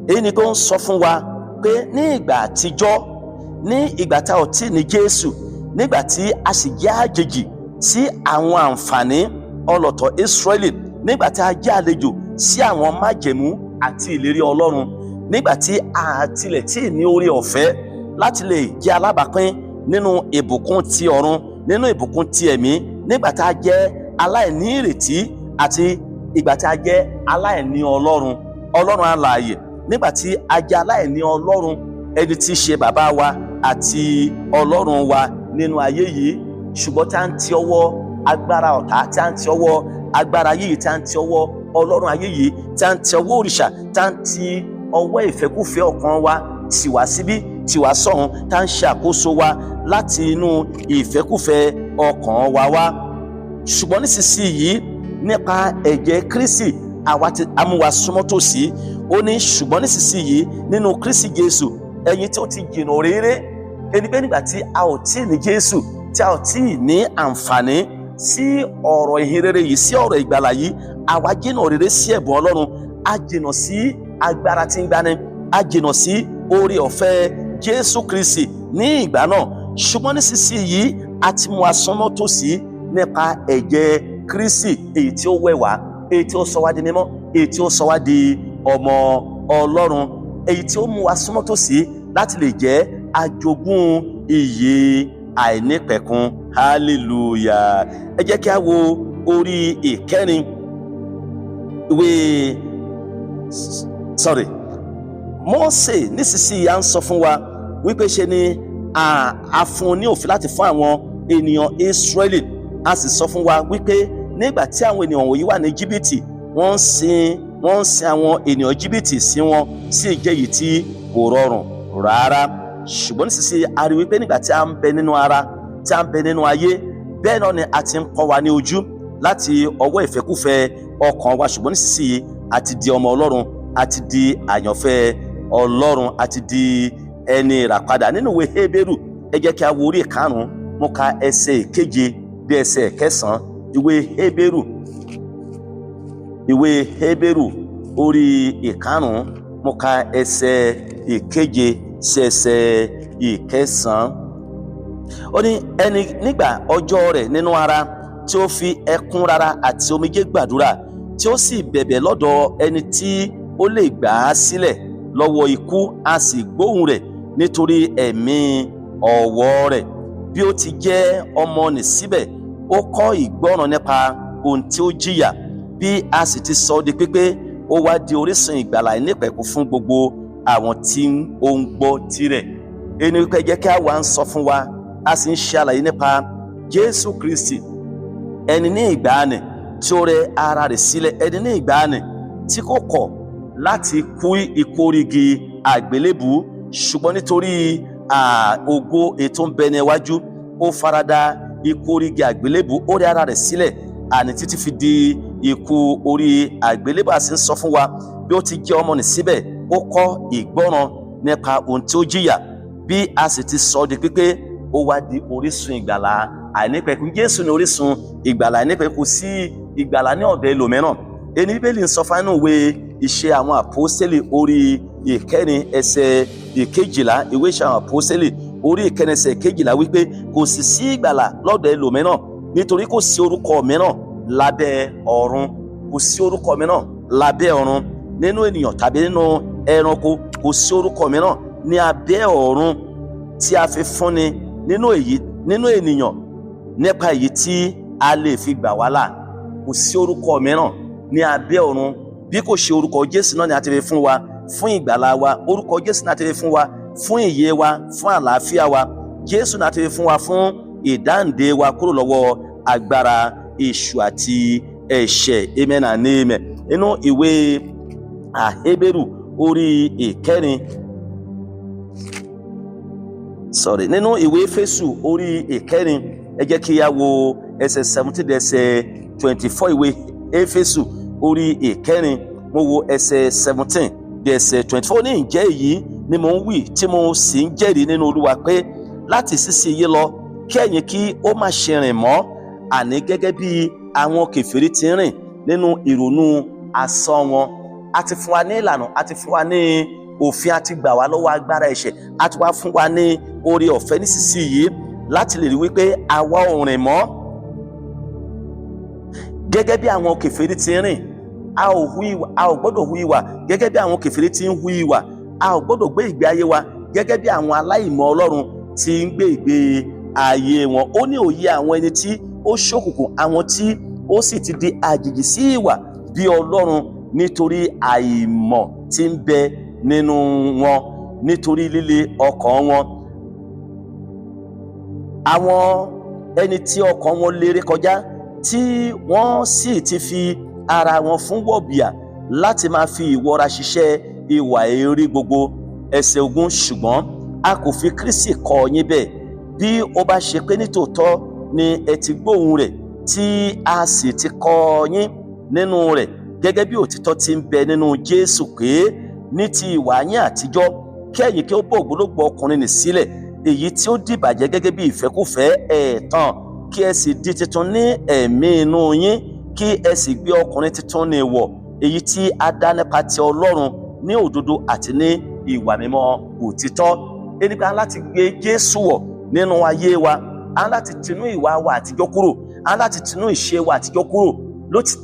Èyí ni tó ń sọ fún wa pé ní ìgbà àtijọ́, ní ìgbà tá ò tí ní Jésù, nígbà tí a sì jẹ́ àjèjì sí àwọn àǹfààní ọlọ́tọ̀ Ísírẹ́lì, nígbà tí a jẹ́ àlejò sí àwọn májẹ̀mú àti ìlérí Ọlọ́run, nígbà tí a tilẹ̀ tí ní oore ọ̀fẹ́ láti lè jẹ́ alábàápín nínú ìbùkún ti ọ̀run, nínú ìbùkún ti ẹ̀mí, nígbà tá a jẹ́ aláìní ìrètí àti ìgbà tí a jẹ́ aláìní Ọlọ́run, Ọlọ́run alààyè, nígbà tí a jẹ́ aláìní Ọlọ́run, ẹni tí í ṣe bàbá wa àti Ọlọ́run wa nínú ayé yìí, ṣùgbọ́n tí a ń ti ọwọ́ agbára ọ̀tá, tí a ń ti ọwọ́ agbára ayé yìí, tí a ń ti ọwọ́ ọlọ́run ayé yìí, tí a ń ti ọwọ́ òrìṣà, tí a ń ti ọwọ́ ìfẹ́kúfẹ̀ẹ́ ọkàn wa tì wá síbí, tì wá sọ̀hún, tá ń ṣe àkóso wa láti inú ìfẹ́kúfẹ̀ẹ́ ọkàn wa wá. Ṣùgbọ́n nísinsìnyí, nípa ẹ̀jẹ̀ Kristi, àwa ti amúwa súnmọ́ tòsí. Ó ní ṣùgbọ́n nísinsìnyí nínú Kristi Jésù, ẹ̀yin tí ó ti jìnnà réré, ẹni pé nígbà tí a ò tí ì ní Jésù, tí a ò tí ì ní àǹfààní sí ọ̀rọ̀ ìhìnrere yìí, sí ọ̀rọ̀ ìgbàlà yìí, àwa jìnnà réré sí ẹ̀bùn Ọlọ́run, a jìnnà sí agbára tí ń gbani, a jìnnà sí oore ọ̀fẹ́ Jésù Kristi ní ìgbà náà. Ṣùgbọ́n nísinsìnyí, a ti mú wa súnmọ́ tòsí nípa ẹ̀jẹ̀ Kristi, èyí tí ó wẹ̀ wá, èyí tí ó sọ wá di mímọ́, èyí tí ó sọ wá di ọmọ Ọlọ́run, èyí tí ó mú wa súnmọ́ tòsí láti lè jẹ́ ajogún ìyè àìnípẹ̀kun. Hallelujah! Ẹ jẹ́ kí a wo orí ìkẹrin ìwé, sorry, Mósè. Nísinsìnyí, à ń sọ fún wa wípé ṣe ni a fún un ní òfin láti fún àwọn ènìyàn Ísírẹ́lì. A sì sọ fún wa wípé nígbà tí àwọn ènìyàn wọ̀nyí wà ní Íjíbítì, wọ́n ń sin àwọn ènìyàn Íjíbítì sí wọn sì jẹ́ èyí tí kò rọrùn rárá. Ṣùgbọ́n nísinsìnyí, a rí wípé nígbà tí a ń bẹ nínú ara, tí a ń bẹ nínú ayé, bẹ́ẹ̀ náà ni a ti ń kọ́ wa ní ojú láti ọwọ́ ìfẹ́kúfẹ́ ọkàn wa. Ṣùgbọ́n nísinsìnyí, a ti di ọmọ Ọlọ́run, a ti di àyànfẹ́ Ọlọ́run, a ti di ẹni ìràpadà. Nínú ìwé Hébérù, ẹ jẹ́ kí a wo orí ìkarùn-ún, mo ka ẹsẹ̀ ìkeje dé ẹsẹ̀ ìkẹsàn-án. Ìwé Hébérù, ìwé Hébérù orí ìkarùn-ún, mo ka ẹsẹ̀ ìkeje sí ẹsẹ̀ ìkẹsàn-án. Ó ní ẹni nígbà ọjọ́ rẹ̀ nínú ara, tí ó fi ẹkún rárá àti omijé gbàdúrà, tí ó sì bẹ̀bẹ̀ lọ́dọ̀ ẹni tí ó lè gbà á sílẹ̀ lọ́wọ́ ikú, a sì gbóhùn rẹ̀ nítorí ẹ̀mí ọ̀wọ̀ rẹ̀. Bí ó ti jẹ́ ọmọ nì síbẹ̀, ó kọ́ ìgbọ́ràn nípa ohun tí ó jìyà. Bí a sì ti sọ ọ́ di pípé, ó wá di orísun ìgbàlà àìnípẹ̀kun fún gbogbo àwọn tí ó ń gbọ́ tirẹ̀. Ẹni wípé jẹ́ kí a wá ń sọ fún wa, a sì ń ṣe àlàyé nípa Jésù Kristi, ẹni ní ìgbàanì tí ó rẹ ara rẹ̀ sílẹ̀, ẹni ní ìgbàanì tí kò kọ̀ láti kú ikú orígi àgbélébù, ṣùgbọ́n nítorí ògo ètò ń bẹ níwájú, ó farada ikú orígi àgbélébù, ó rẹ ara rẹ̀ sílẹ̀, àní títí fi di ikú orí àgbélébù. A sì ń sọ fún wa bí ó ti jẹ́ ọmọ nì síbẹ̀, ó kọ́ ìgbọ́ràn nípa ohun tí ó jìyà. Bí a sì ti sọ ọ́ di pípé, ó wá di orísun ìgbàlà àìnípẹ̀kun. Jésù ní orísun ìgbàlà àìnípẹ̀kun, sí ìgbàlà ní ọ̀dọ̀ ẹlòmíràn. Ẹni Bíbélì ń sọ fún ìwé Ìṣe àwọn Àpọ́sítélì orí ìkẹrin ẹsẹ̀ ìkejìlá, ìwé Ìṣe àwọn Àpọ́sítélì orí ìkẹrin ẹsẹ̀ ìkejìlá, wípé kò sì sí ìgbàlà lọ́dọ̀ ẹlòmíràn, nítorí kò sí orúkọ mìíràn lábẹ́ ọ̀run, kò sí orúkọ mìíràn lábẹ́ ọ̀run nínú ènìyàn tàbí nínú ẹranko, kò sí orúkọ mìíràn ní abẹ́ ọ̀run tí a fi fúnni nínú èyí nínú ènìyàn nípa èyí tí a lè fi gbà wá là. Kò sí orúkọ mìíràn ní abẹ́ ọ̀run bí kò ṣe orúkọ Jésù náà ni a ti fi fún wa. fún ìgbàlà wa. Orúkọ Jésù náà ti fi fún wa fún ìyè wa, fún àlàáfíà wa. Jésù náà ti fi fún wa fún ìdáǹdè wa kúrò lọ́wọ́ agbára èṣù àti ẹ̀ṣẹ̀. Amen and amen. Inú ìwé Hébérù orí ìkẹrin, sorry, nínú ìwé Éfésù orí ìkẹrin, ẹ jẹ́ kí a wo ẹsẹ̀ 17 ẹsẹ̀ 24. Ìwé Éfésù orí ìkẹrin, mo wo ẹsẹ̀ 17 dé ẹsẹ̀ 24. Ní ǹjẹ́ èyí ni mo ń wí tí mo sì ń jẹ́rìí nínú Olúwa pé láti ìsinsìnyí lọ, kí ẹ̀yin kí ó má ṣe rìn mọ́, àní gẹ́gẹ́ bí àwọn kèfèrí ti ń rìn nínú ìrònú asán wọn. A ti fún wa ní ìlànà, a ti fún wa ní òfin, a ti gbà wá lọ́wọ́ agbára ẹ̀ṣẹ̀, a ti wá fún wa ní oore ọ̀fẹ́ nísinsìnyí láti lè rí wípé àwa ò rìn mọ́ gẹ́gẹ́ bí àwọn kèfèrí ti ń rìn. A ò hu ìwà, a ò gbọ́dọ̀ hu ìwà gẹ́gẹ́ bí àwọn kèfèrí ti ń hu ìwà. A ò gbọ́dọ̀ gbé ìgbé ayé wa gẹ́gẹ́ bí àwọn aláìmọ̀ Ọlọ́run ti ń gbé ìgbé ayé wọn. Ó ní òye àwọn ẹni tí ó ṣókùnkùn, àwọn tí ó sì ti di àjèjì sí ìwà bí Ọlọ́run nítorí àìmọ̀ tí ń bẹ nínú wọn, nítorí líle ọkàn wọn. Àwọn ẹni tí ọkàn wọn léré kọjá, tí wọ́n sì ti fi ara wọn fún wọ̀bìà láti máa fi ìwọra ṣiṣẹ́ ìwà èérí gbogbo. Ẹsẹ̀ 20: ṣùgbọ́n a kò fi Kristi kọ́ yín bẹ́ẹ̀, bí ó bá ṣe pé nítòótọ́ ni ẹ ti gbóhùn rẹ̀, tí a sì ti kọ́ yín nínú rẹ̀, gẹ́gẹ́ bí òtítọ́ ti ń bẹ nínú Jésù, pé ní ti ìwà yín àtijọ́, kí ẹ̀yin kí ó bọ́ ògbólógbòó ọkùnrin nì sílẹ̀, èyí tí ó dìbàjẹ́ gẹ́gẹ́ bí ìfẹ́kúfẹ̀ẹ́ ẹ̀tàn, kí ẹ sì di tuntun ní ẹ̀mí inú yín, kí ẹ sì gbé ọkùnrin tuntun ní wọ̀, èyí tí a dá nípa ti Ọlọ́run ní òdodo àti ní ìwà mímọ́ òtítọ́. Ẹni pé a láti gbé Jésù wọ̀ nínú ayé wa, a láti tinú ìwà wa àtijọ́ kúrò, a láti tinú ìṣe wa àtijọ́ kúrò.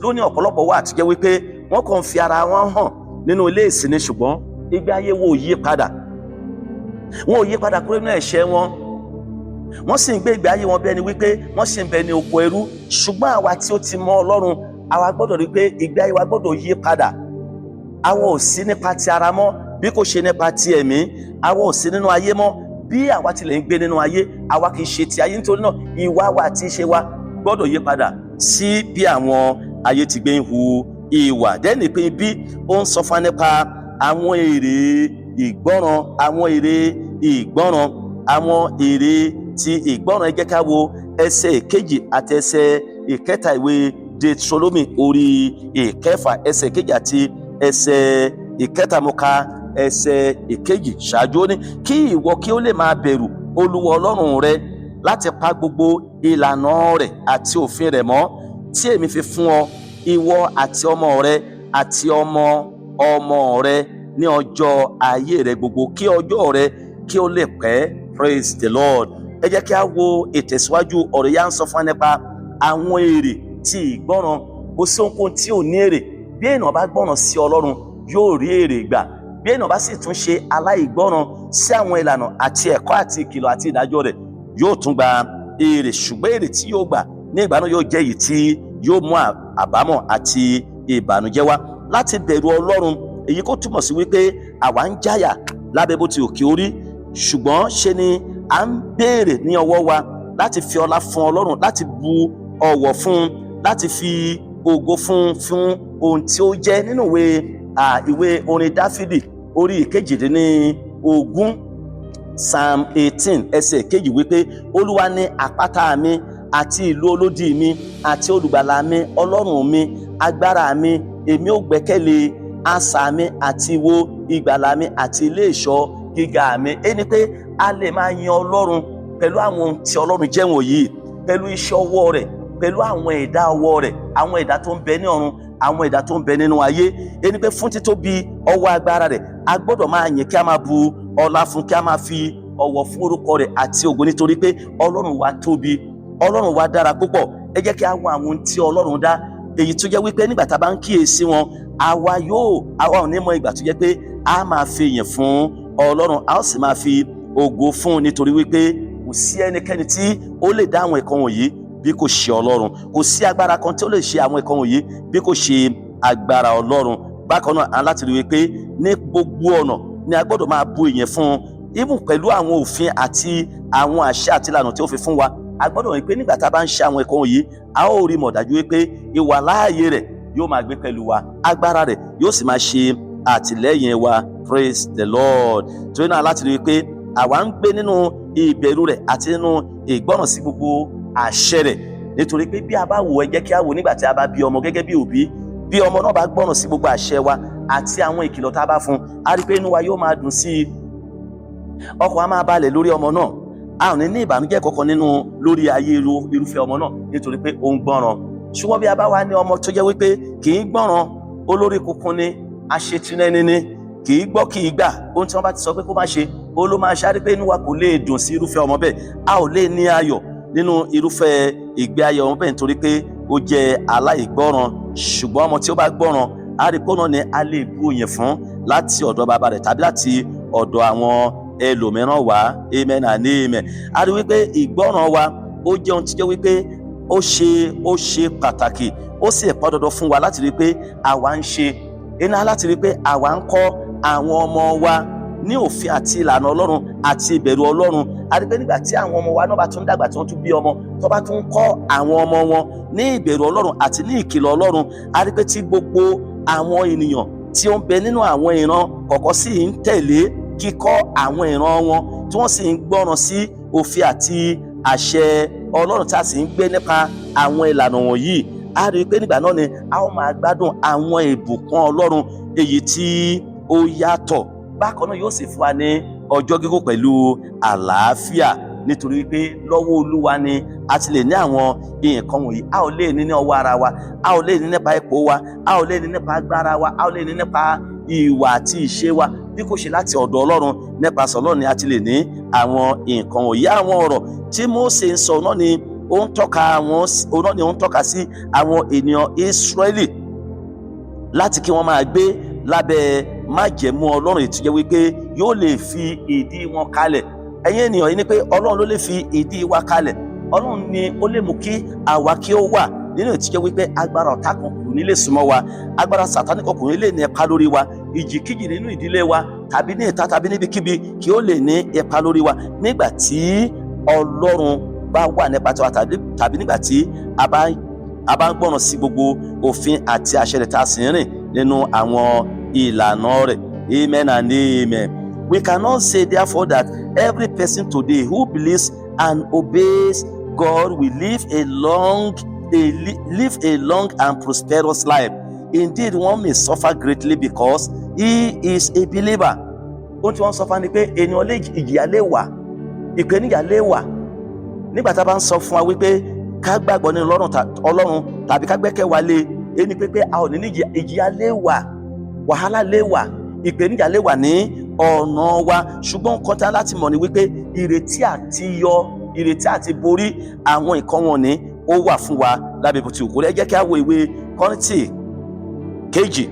Lóní ọ̀pọ̀lọpọ̀ wà tó jẹ́ wípé wọ́n kàn ń fi ara wọn hàn nínú ilé ìsìn, ṣùgbọ́n ìgbé ayé wọn ò yí padà. Wọn ò yí padà kúrò nínú ẹ̀ṣẹ̀ wọn. Wọ́n sì ń gbé ìgbé ayé wọn bí ẹni wípé wọ́n sì ń bẹ ní oko ẹrú. Ṣùgbọ́n àwa tí ó ti mọ Ọlọ́run, àwa gbọ́dọ̀ rí pé ìgbé ayé wa gbọ́dọ̀ yí padà. Àwa ò sí nípa ti ara mọ́, bí kò ṣe nípa ti ẹ̀mí. Àwa ò sí nínú ayé mọ́. Bí àwa tilẹ̀ ń gbé nínú ayé, àwa kì í ṣe ti ayé. Nítorí náà, ìwà wa àti ìṣe wa gbọ́dọ̀ yí padà sí bí àwọn ayé ti gbé ń hu ìwà. Dẹ́nì pé bí ó ń sọ fún wa nípa àwọn èrè ìgbọ́ràn, àwọn èrè ìgbọ́ràn, àwọn èrè ti ìgbọ́ràn. Ẹ jẹ́ ká wo ẹsẹ̀ ìkejì àti ẹsẹ̀ ìkẹta ìwé Deuteronomy orí ìkẹfà, ẹsẹ̀ ìkejì àti ẹsẹ̀ ìkẹta. Mo ka ẹsẹ̀ ìkejì ṣáájú. Ó ní kí ìwọ kí ó lè máa bẹ̀rù Olúwa Ọlọ́run rẹ láti pa gbogbo ìlànà rẹ̀ àti òfin rẹ̀ mọ́ tí èmi fi fún ọ, ìwọ àti ọmọ rẹ àti ọmọ ọmọ rẹ ní ọjọ́ ayé rẹ gbogbo, kí ọjọ́ rẹ kí ó lè pẹ́. Praise the Lord. Ẹ jẹ́ kí a wo ìtẹ̀síwájú ọ̀rọ̀ yá ń sọ fún wa nípa àwọn èrè tí ìgbọ́ràn. Kò sí ohunkóhun tí ò ní èrè. Bí èèyàn bá gbọ́ràn sí Ọlọ́run, yóò rí èrè gbà. Bí èèyàn bá sì tún ṣe aláìgbọ́ràn sí àwọn ìlànà àti ẹ̀kọ́ àti ìkìlọ̀ àti ìdájọ́ rẹ̀, yóò tún gba èrè. Ṣùgbọ́n èrè tí yóò gbà ní ìgbà náà yóò jẹ́ èyí tí yóò mú àbámọ̀ àti ìbànújẹ́ wá. Láti bẹ̀rù Ọlọ́run, èyí kò túmọ̀ sí wípé àwa ń jáyà lábẹ́ bó ti òkè orí, ṣùgbọ́n ṣe ni à ń béèrè ní ọwọ́ wa láti fi ọlá fún Ọlọ́run, láti bu ọ̀wọ̀ fún, láti fi ògo fún ohun tí ó jẹ́. Nínú ìwé orin Dáfídì orí 18, Psalm 18, ẹsẹ̀ kejì, wípé Olúwa ní àpáta mi àti ìlú olódì mi àti olùgbàlà mi, Ọlọ́run mi, agbára mi, èmi ò gbẹ́kẹ̀lé, asà mi àti ìwo ìgbàlà mi àti ilé ìṣọ́ gíga mi. Ẹni pé a lè máa yan Ọlọ́run pẹ̀lú àwọn ohun tí Ọlọ́run jẹ́ wọ̀nyí, pẹ̀lú iṣẹ́ ọwọ́ rẹ̀, pẹ̀lú àwọn ẹ̀dá ọwọ́ rẹ̀, àwọn ẹ̀dá tó ń bẹ ní ọ̀run, àwọn ẹ̀dá tó ń bẹ nínú ayé. Ẹni pé fún títóbi ọwọ́ agbára rẹ̀, a gbọ́dọ̀ máa yìn, kí a máa bu ọlá fún, kí a máa fi ọ̀wọ̀ fún orúkọ rẹ̀ àti ògo, nítorí pé Ọlọ́run wa tóbi, Ọlọ́run wa dára púpọ̀. Ẹ jẹ́ kí a wo àwọn ohun tí Ọlọ́run dá, èyí tó jẹ́ wípé nígbà tá a bá ń kíyèsí wọn, àwa ò ní mọ ìgbà tó jẹ́ pé a máa fi ìyìn fún Ọlọ́run, a ó sì máa fi ògo fún un, nítorí wípé kò sí ẹnikẹ́ni tí ó lè dá àwọn nǹkan wọ̀nyí bí kò ṣe Ọlọ́run. Kò sí agbára kan tí ó lè ṣe àwọn nǹkan wọ̀nyí bí kò ṣe agbára Ọlọ́run. Bákan náà, a láti rí i pé ní gbogbo ọ̀nà ni a gbọ́dọ̀ máa bu ìyìn fún un, even pẹ̀lú àwọn òfin àti àwọn àṣẹ àti ìlànà tí ó fi fún wa. A gbọ́dọ̀ rí i pé nígbà tá a bá ń ṣe àwọn ẹ̀kọ́ wọ̀nyí, a ó rí mọ̀ dájú wípé ìwà láàyè rẹ̀ yóò máa gbé pẹ̀lú wa, agbára rẹ̀ yóò sì máa ṣe àtìlẹ́yìn wa. Praise the Lord. Torí náà, láti rí i pé àwa ń gbé nínú ìbẹ̀rù rẹ̀ àti nínú ìgbọ́ràn sí gbogbo àṣẹ rẹ̀, nítorí pé bí a bá wò, ẹ jẹ́ kí a wò nígbà tí a bá bí ọmọ gẹ́gẹ́ bí òbí, bí ọmọ náà bá gbọ́ràn sí gbogbo àṣẹ wa àti àwọn ìkìlọ̀ tá a bá fún, a rí i pé inú wa yóò máa dùn sí i, ọkàn á máa balẹ̀ lórí ọmọ náà, a ò ní ní ìbànújẹ́ kankan nínú lórí ayé irúfẹ́ ọmọ náà, nítorí pé ó ń gbọ́ràn. Ṣùgbọ́n bí a bá wá ní ọmọ tó jẹ́ wípé kì í gbọ́ràn, olórí kunkun ni, aṣetinẹni ni, kì í gbọ́, kì í gbà, ohun tí wọ́n bá ti sọ pé kó má ṣe, ó ló máa ṣáà, rí pé inú wa kò lè dùn sí irúfẹ́ ọmọ bẹ́ẹ̀. A ò lè ní ayọ̀ nínú irúfẹ́ ìgbé ayé ọmọ bẹ́ẹ̀, nítorí pé ó jẹ́ aláìgbọ́ràn. Ṣùgbọ́n ọmọ tí ó bá gbọ́ràn, a rí pé náà ni a lè bu ìyìn fún láti ọ̀dọ̀ bàbá rẹ̀ tàbí láti ọ̀dọ̀ àwọn ẹlòmíràn wá. Amen and amen. A rí wípé ìgbọ́ràn wa, ó jẹ́ ohun tí jẹ́ wípé ó ṣe pàtàkì, ó sì pọn dandan fún wa láti rí pé àwa ń ṣe iná, láti rí pé àwa ń kọ́ àwọn ọmọ wa ní òfin àti ìlànà Ọlọ́run àti ìbẹ̀rù Ọlọ́run. A rí pé nígbà tí àwọn ọmọ wa náà bá tún dàgbà, tí wọ́n tún bí ọmọ, tó bá tún kọ́ àwọn ọmọ wọn ní ìbẹ̀rù Ọlọ́run àti ní ìkìlọ̀ Ọlọ́run, a rí pé tí gbogbo àwọn ènìyàn tí ó ń bẹ nínú àwọn ìran kọ̀ọ̀kan sì ń tẹ̀lé kíkọ́ àwọn ìran wọn, tí wọ́n sì ń gbọ́ràn sí òfin àti àṣẹ Ọlọ́run, tí a sì ń gbé nípa àwọn ìlànà wọ̀nyí, a rí i pé nígbà náà ni a ó máa gbádùn àwọn ìbùkún Ọlọ́run èyí tí ó yàtọ̀. Bákan náà, yóò sì fún wa ní ọjọ́ gígùn pẹ̀lú àlàáfíà, nítorí pé lọ́wọ́ Olúwa ni a ti lè ní àwọn nǹkan wọ̀nyí. A ò lè ní ní ọwọ́ ara wa, a ò lè ní nípa ipò wa, a ò lè ní nípa agbára wa, a ò lè ní nípa ìwà àti ìṣe wa, bí kò ṣe láti ọ̀dọ̀ Ọlọ́run. Nípasẹ̀ Ọlọ́run ni a ti lè ní àwọn nǹkan wọ̀nyí. Àwọn ọ̀rọ̀ tí Mósè ń sọ náà ni ó ń tọ́ka àwọn náà ni ó ń tọ́ka sí àwọn ènìyàn Ísírẹ́lì láti kí wọ́n máa gbé lábẹ́ májẹ̀mú Ọlọ́run, èyí tó jẹ́ wípé yóò lè fi ìdí wọn kalẹ̀. Ẹ̀yin ènìyàn yìí ni pé Ọlọ́run ló lè fi ìdí wa kalẹ̀. Ọlọ́run ni ó lè mú kí àwa kí ó wà nínú èyí tó jẹ́ wípé agbára ọ̀tá kan kò ní lè súnmọ́ wa, agbára Sàtánì kan kò ní lè ní ipa lórí wa, ìjìkíjì nínú ìdílé wa tàbí ní ìta tàbí níbikíbi kí ó lè ní ipa lórí wa, nígbà tí Ọlọ́run bá wà nípa tiwa tàbí nígbà tí a bá ń gbọ́ràn sí gbogbo òfin àti àṣẹ rẹ̀, tá a sì ń rìn nínú àwọn ìlànà rẹ̀. Amen and amen. We cannot say, therefore, that every person today who believes and obeys God will live a long and prosperous life. Indeed, one may suffer greatly because he is a believer. Ohun tí wọ́n sọ fún wa ni pé ènìyàn lè ìjìyà lè wà, ìpèníjà lè wà nígbà tá a bá ń sọ fún wa wípé ká gbàgbọ́ nínú Ọlọ́run tàbí ká gbẹ́kẹ̀ wa lé ẹni pé a ò ní ní ìjìyà lè wà, wàhálà lè wà, ìpèníjà lè wà ní ọ̀nà wa. Ṣùgbọ́n nǹkan tá láti mọ̀ ni wípé ìrètí àti yọ, ìrètí àti borí àwọn nǹkan wọ̀nyí, ó wà fún wa lábẹ́ bó ti wù kó. Ẹ jẹ́ kí a wo ìwé Kọ́ríńtì kejì,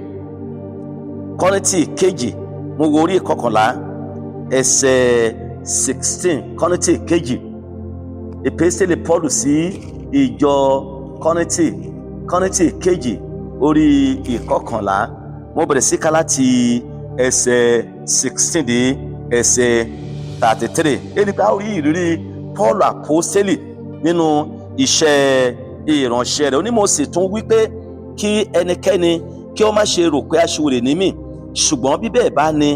Kọ́ríńtì kejì, mo wo orí 11, ẹsẹ̀ 16. Kọ́ríńtì kejì, ìpèsèlè Paul sí ìjọ Kọ́ríńtì, Kọ́ríńtì kejì, orí 11, mo bẹ̀rẹ̀ sí ká láti ẹsẹ̀ 16 dé ẹsẹ̀ 33. Ẹni pé a ó rí ìrírí Paul àpọ́sítélì nínú iṣẹ́ ìránṣẹ́ rẹ̀. Ó ní, "Mo sì tún wí pé kí ẹnikẹ́ni kí ó má ṣe rò pé aṣiwèrè ní mí, ṣùgbọ́n bí bẹ́ẹ̀ bá ní,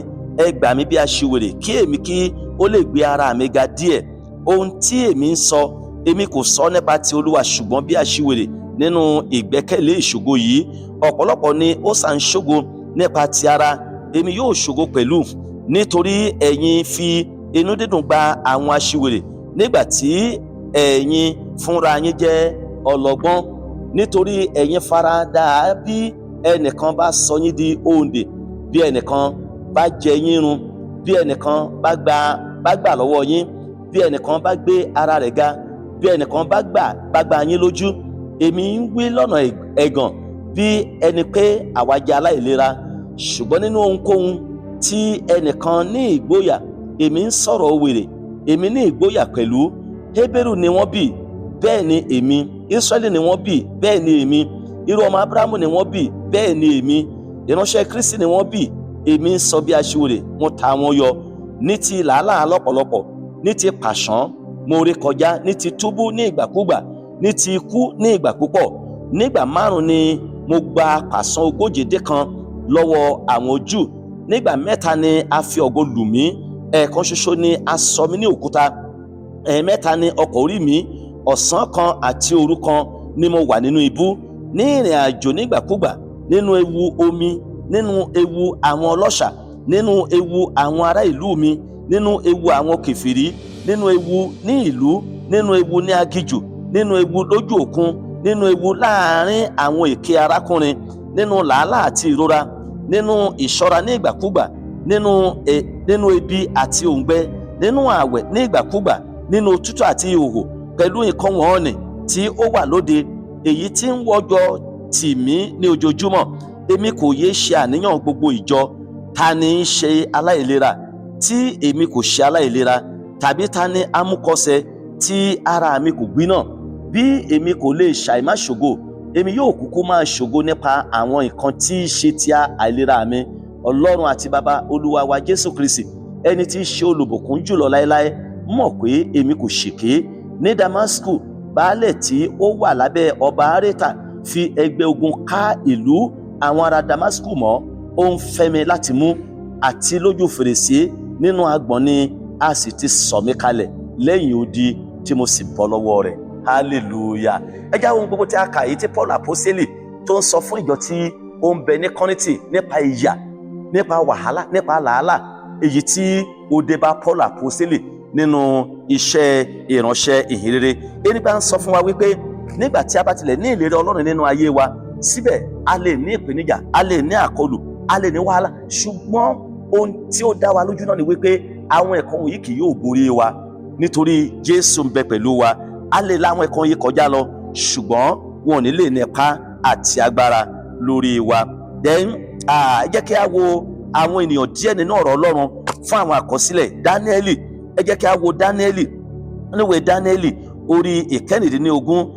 ẹ gbà mí bí aṣiwèrè, kí èmi kí ó lè gbé ara mi ga díẹ̀. Ohun tí èmi ń sọ, èmi kò sọ nípa ti Olúwa, ṣùgbọ́n bí aṣiwèrè nínú ìgbẹ́kẹ̀lé ìṣògo yìí. Ọ̀pọ̀lọpọ̀ ni ó sà ń ṣògo nípa ti ara, èmi yóò ṣògo pẹ̀lú. Nítorí ẹ̀yin fi inú dídùn gba àwọn aṣiwèrè, nígbà tí ẹ̀yin fúnra yín jẹ́ ọlọ́gbọ́n. Nítorí ẹ̀yin faradà bí ẹnìkan bá sọ yín di òǹdè, bí ẹnìkan bá jẹ yín run, bí ẹnìkan bá gbà lọ́wọ́ yín, bí ẹnìkan bá gbé ara rẹ̀ ga, bí ẹnìkan bá gbà yín lójú. Èmi ń wí lọ́nà ẹ̀gàn, bí ẹni pé àwa jẹ́ aláìlera. Ṣùgbọ́n nínú ohunkóhun tí ẹnìkan ní ìgboyà, èmi ń sọ̀rọ̀ wèrè, èmi ní ìgboyà pẹ̀lú. Hébérù ni wọ́n bí? Bẹ́ẹ̀ ni èmi. Ísírẹ́lì ni wọ́n bí? Bẹ́ẹ̀ ni èmi. Irú ọmọ Ábúráhámù ni wọ́n bí? Bẹ́ẹ̀ ni èmi. Ìránṣẹ́ Kristi ni wọ́n bì? Èmi ń sọ bí aṣiwèrè, mo ta wọn yọ. Ní ti làálàá lọ́pọ̀lọpọ̀, ní ti pàṣán, mo ré kọjá, ní ti túbú ní ìgbàkúgbà, ní ti ikú ní ìgbà púpọ̀. Nígbà 5 ni mo gba pàṣán 41 lọ́wọ́ àwọn Júù. Nígbà 3 ni a fi ọ̀gọ lù mí. Ẹ̀ẹ̀kan ṣoṣo ni a sọ mí ní òkúta. 3 ni ọkọ̀ orí mi. Ọ̀sán kan àti òru kan ni mo wà nínú ibú, ní ìrìn àjò nígbàkúgbà, nínú ewu omi, nínú ewu àwọn ọlọ́ṣà, nínú ewu àwọn ará ìlú mi, nínú ewu àwọn kèfèrí, nínú ewu ní ìlú, nínú ewu ní aginjù, nínú ewu lójú òkun, nínú ewu láàárín àwọn èké arákùnrin, nínú làálàá àti ìrora, nínú ìṣọ́ra ní ìgbàkúgbà, nínú ebi àti òǹgbẹ, nínú ààwẹ̀ ní ìgbàkúgbà, nínú òtútù àti ìhòhò, pẹ̀lú nǹkan wọ̀nnì tí ó wà lóde, èyí tí ń wọ́jọ tì mí ní ojoojúmọ́. Èmi kò yé ṣe àníyàn gbogbo ìjọ. Ta ni í ṣe aláìlera tí èmi kò ṣe aláìlera? Tàbí ta ni amúkọsẹ̀ tí ara mi kò gbiná? Bí èmi kò lè ṣàìmá ṣògo, èmi yóò kúkú máa ṣògo nípa àwọn nǹkan tí í ṣe ti àìlera mi. Ọlọ́run àti bàbá Olúwa wa Jésù Kristi, ẹni tí í ṣe olùbùkún jùlọ láéláé, mọ̀ pé èmi kò ṣèké. Ní Damasku, baálẹ̀ tí ó wà lábẹ́ ọba Areta fi ẹgbẹ́ ogun ká ìlú àwọn ará Damasku mọ́. Ó ń fẹ́ mi láti mú, àti lójú fèrèsé nínú agbọ̀n ni a sì ti sọ̀ mí kalẹ̀ lẹ́yìn odi, tí mo sì bọ́ lọ́wọ́ rẹ̀. Hallelujah. Ẹ jẹ́ àwọn gbogbo tí a kà yìí tí Paul Àpọ́sítélì tó ń sọ fún ìjọ tí ó ń bẹ ní Kọ́ríńtì nípa ìyà, nípa wàhálà, nípa làálàá èyí tí ó dé bá Paul Àpọ́sítélì nínú iṣẹ́ ìránṣẹ́ ìhìnrere. Ẹni bá ń sọ fún wa wípé nígbà tí a bá tilẹ̀ ní ìlérí Ọlọ́run nínú ayé wa, síbẹ̀ a lè ní ìpèníjà, a lè ní àkọlù, a lè ní wàhálà, ṣùgbọ́n ohun tí ó dá wa lójú náà ni wípé àwọn ẹ̀kọ́ wọ̀nyí kì yóò borí wa, nítorí Jésù ń bẹ pẹ̀lú wa. A lè láwọn ẹ̀kọ́ yìí kọjá lọ, ṣùgbọ́n wọn ò ní lè ní ipá àti agbára lórí wa. Then ẹ jẹ́ kí a wo àwọn ènìyàn díẹ̀ nínú ọ̀rọ̀ Ọlọ́run fún àwọn àkọsílẹ̀. Dáníẹ́lì, ẹ jẹ́ kí a wo Dáníẹ́lì. Níwèé Dáníẹ́lì orí 16,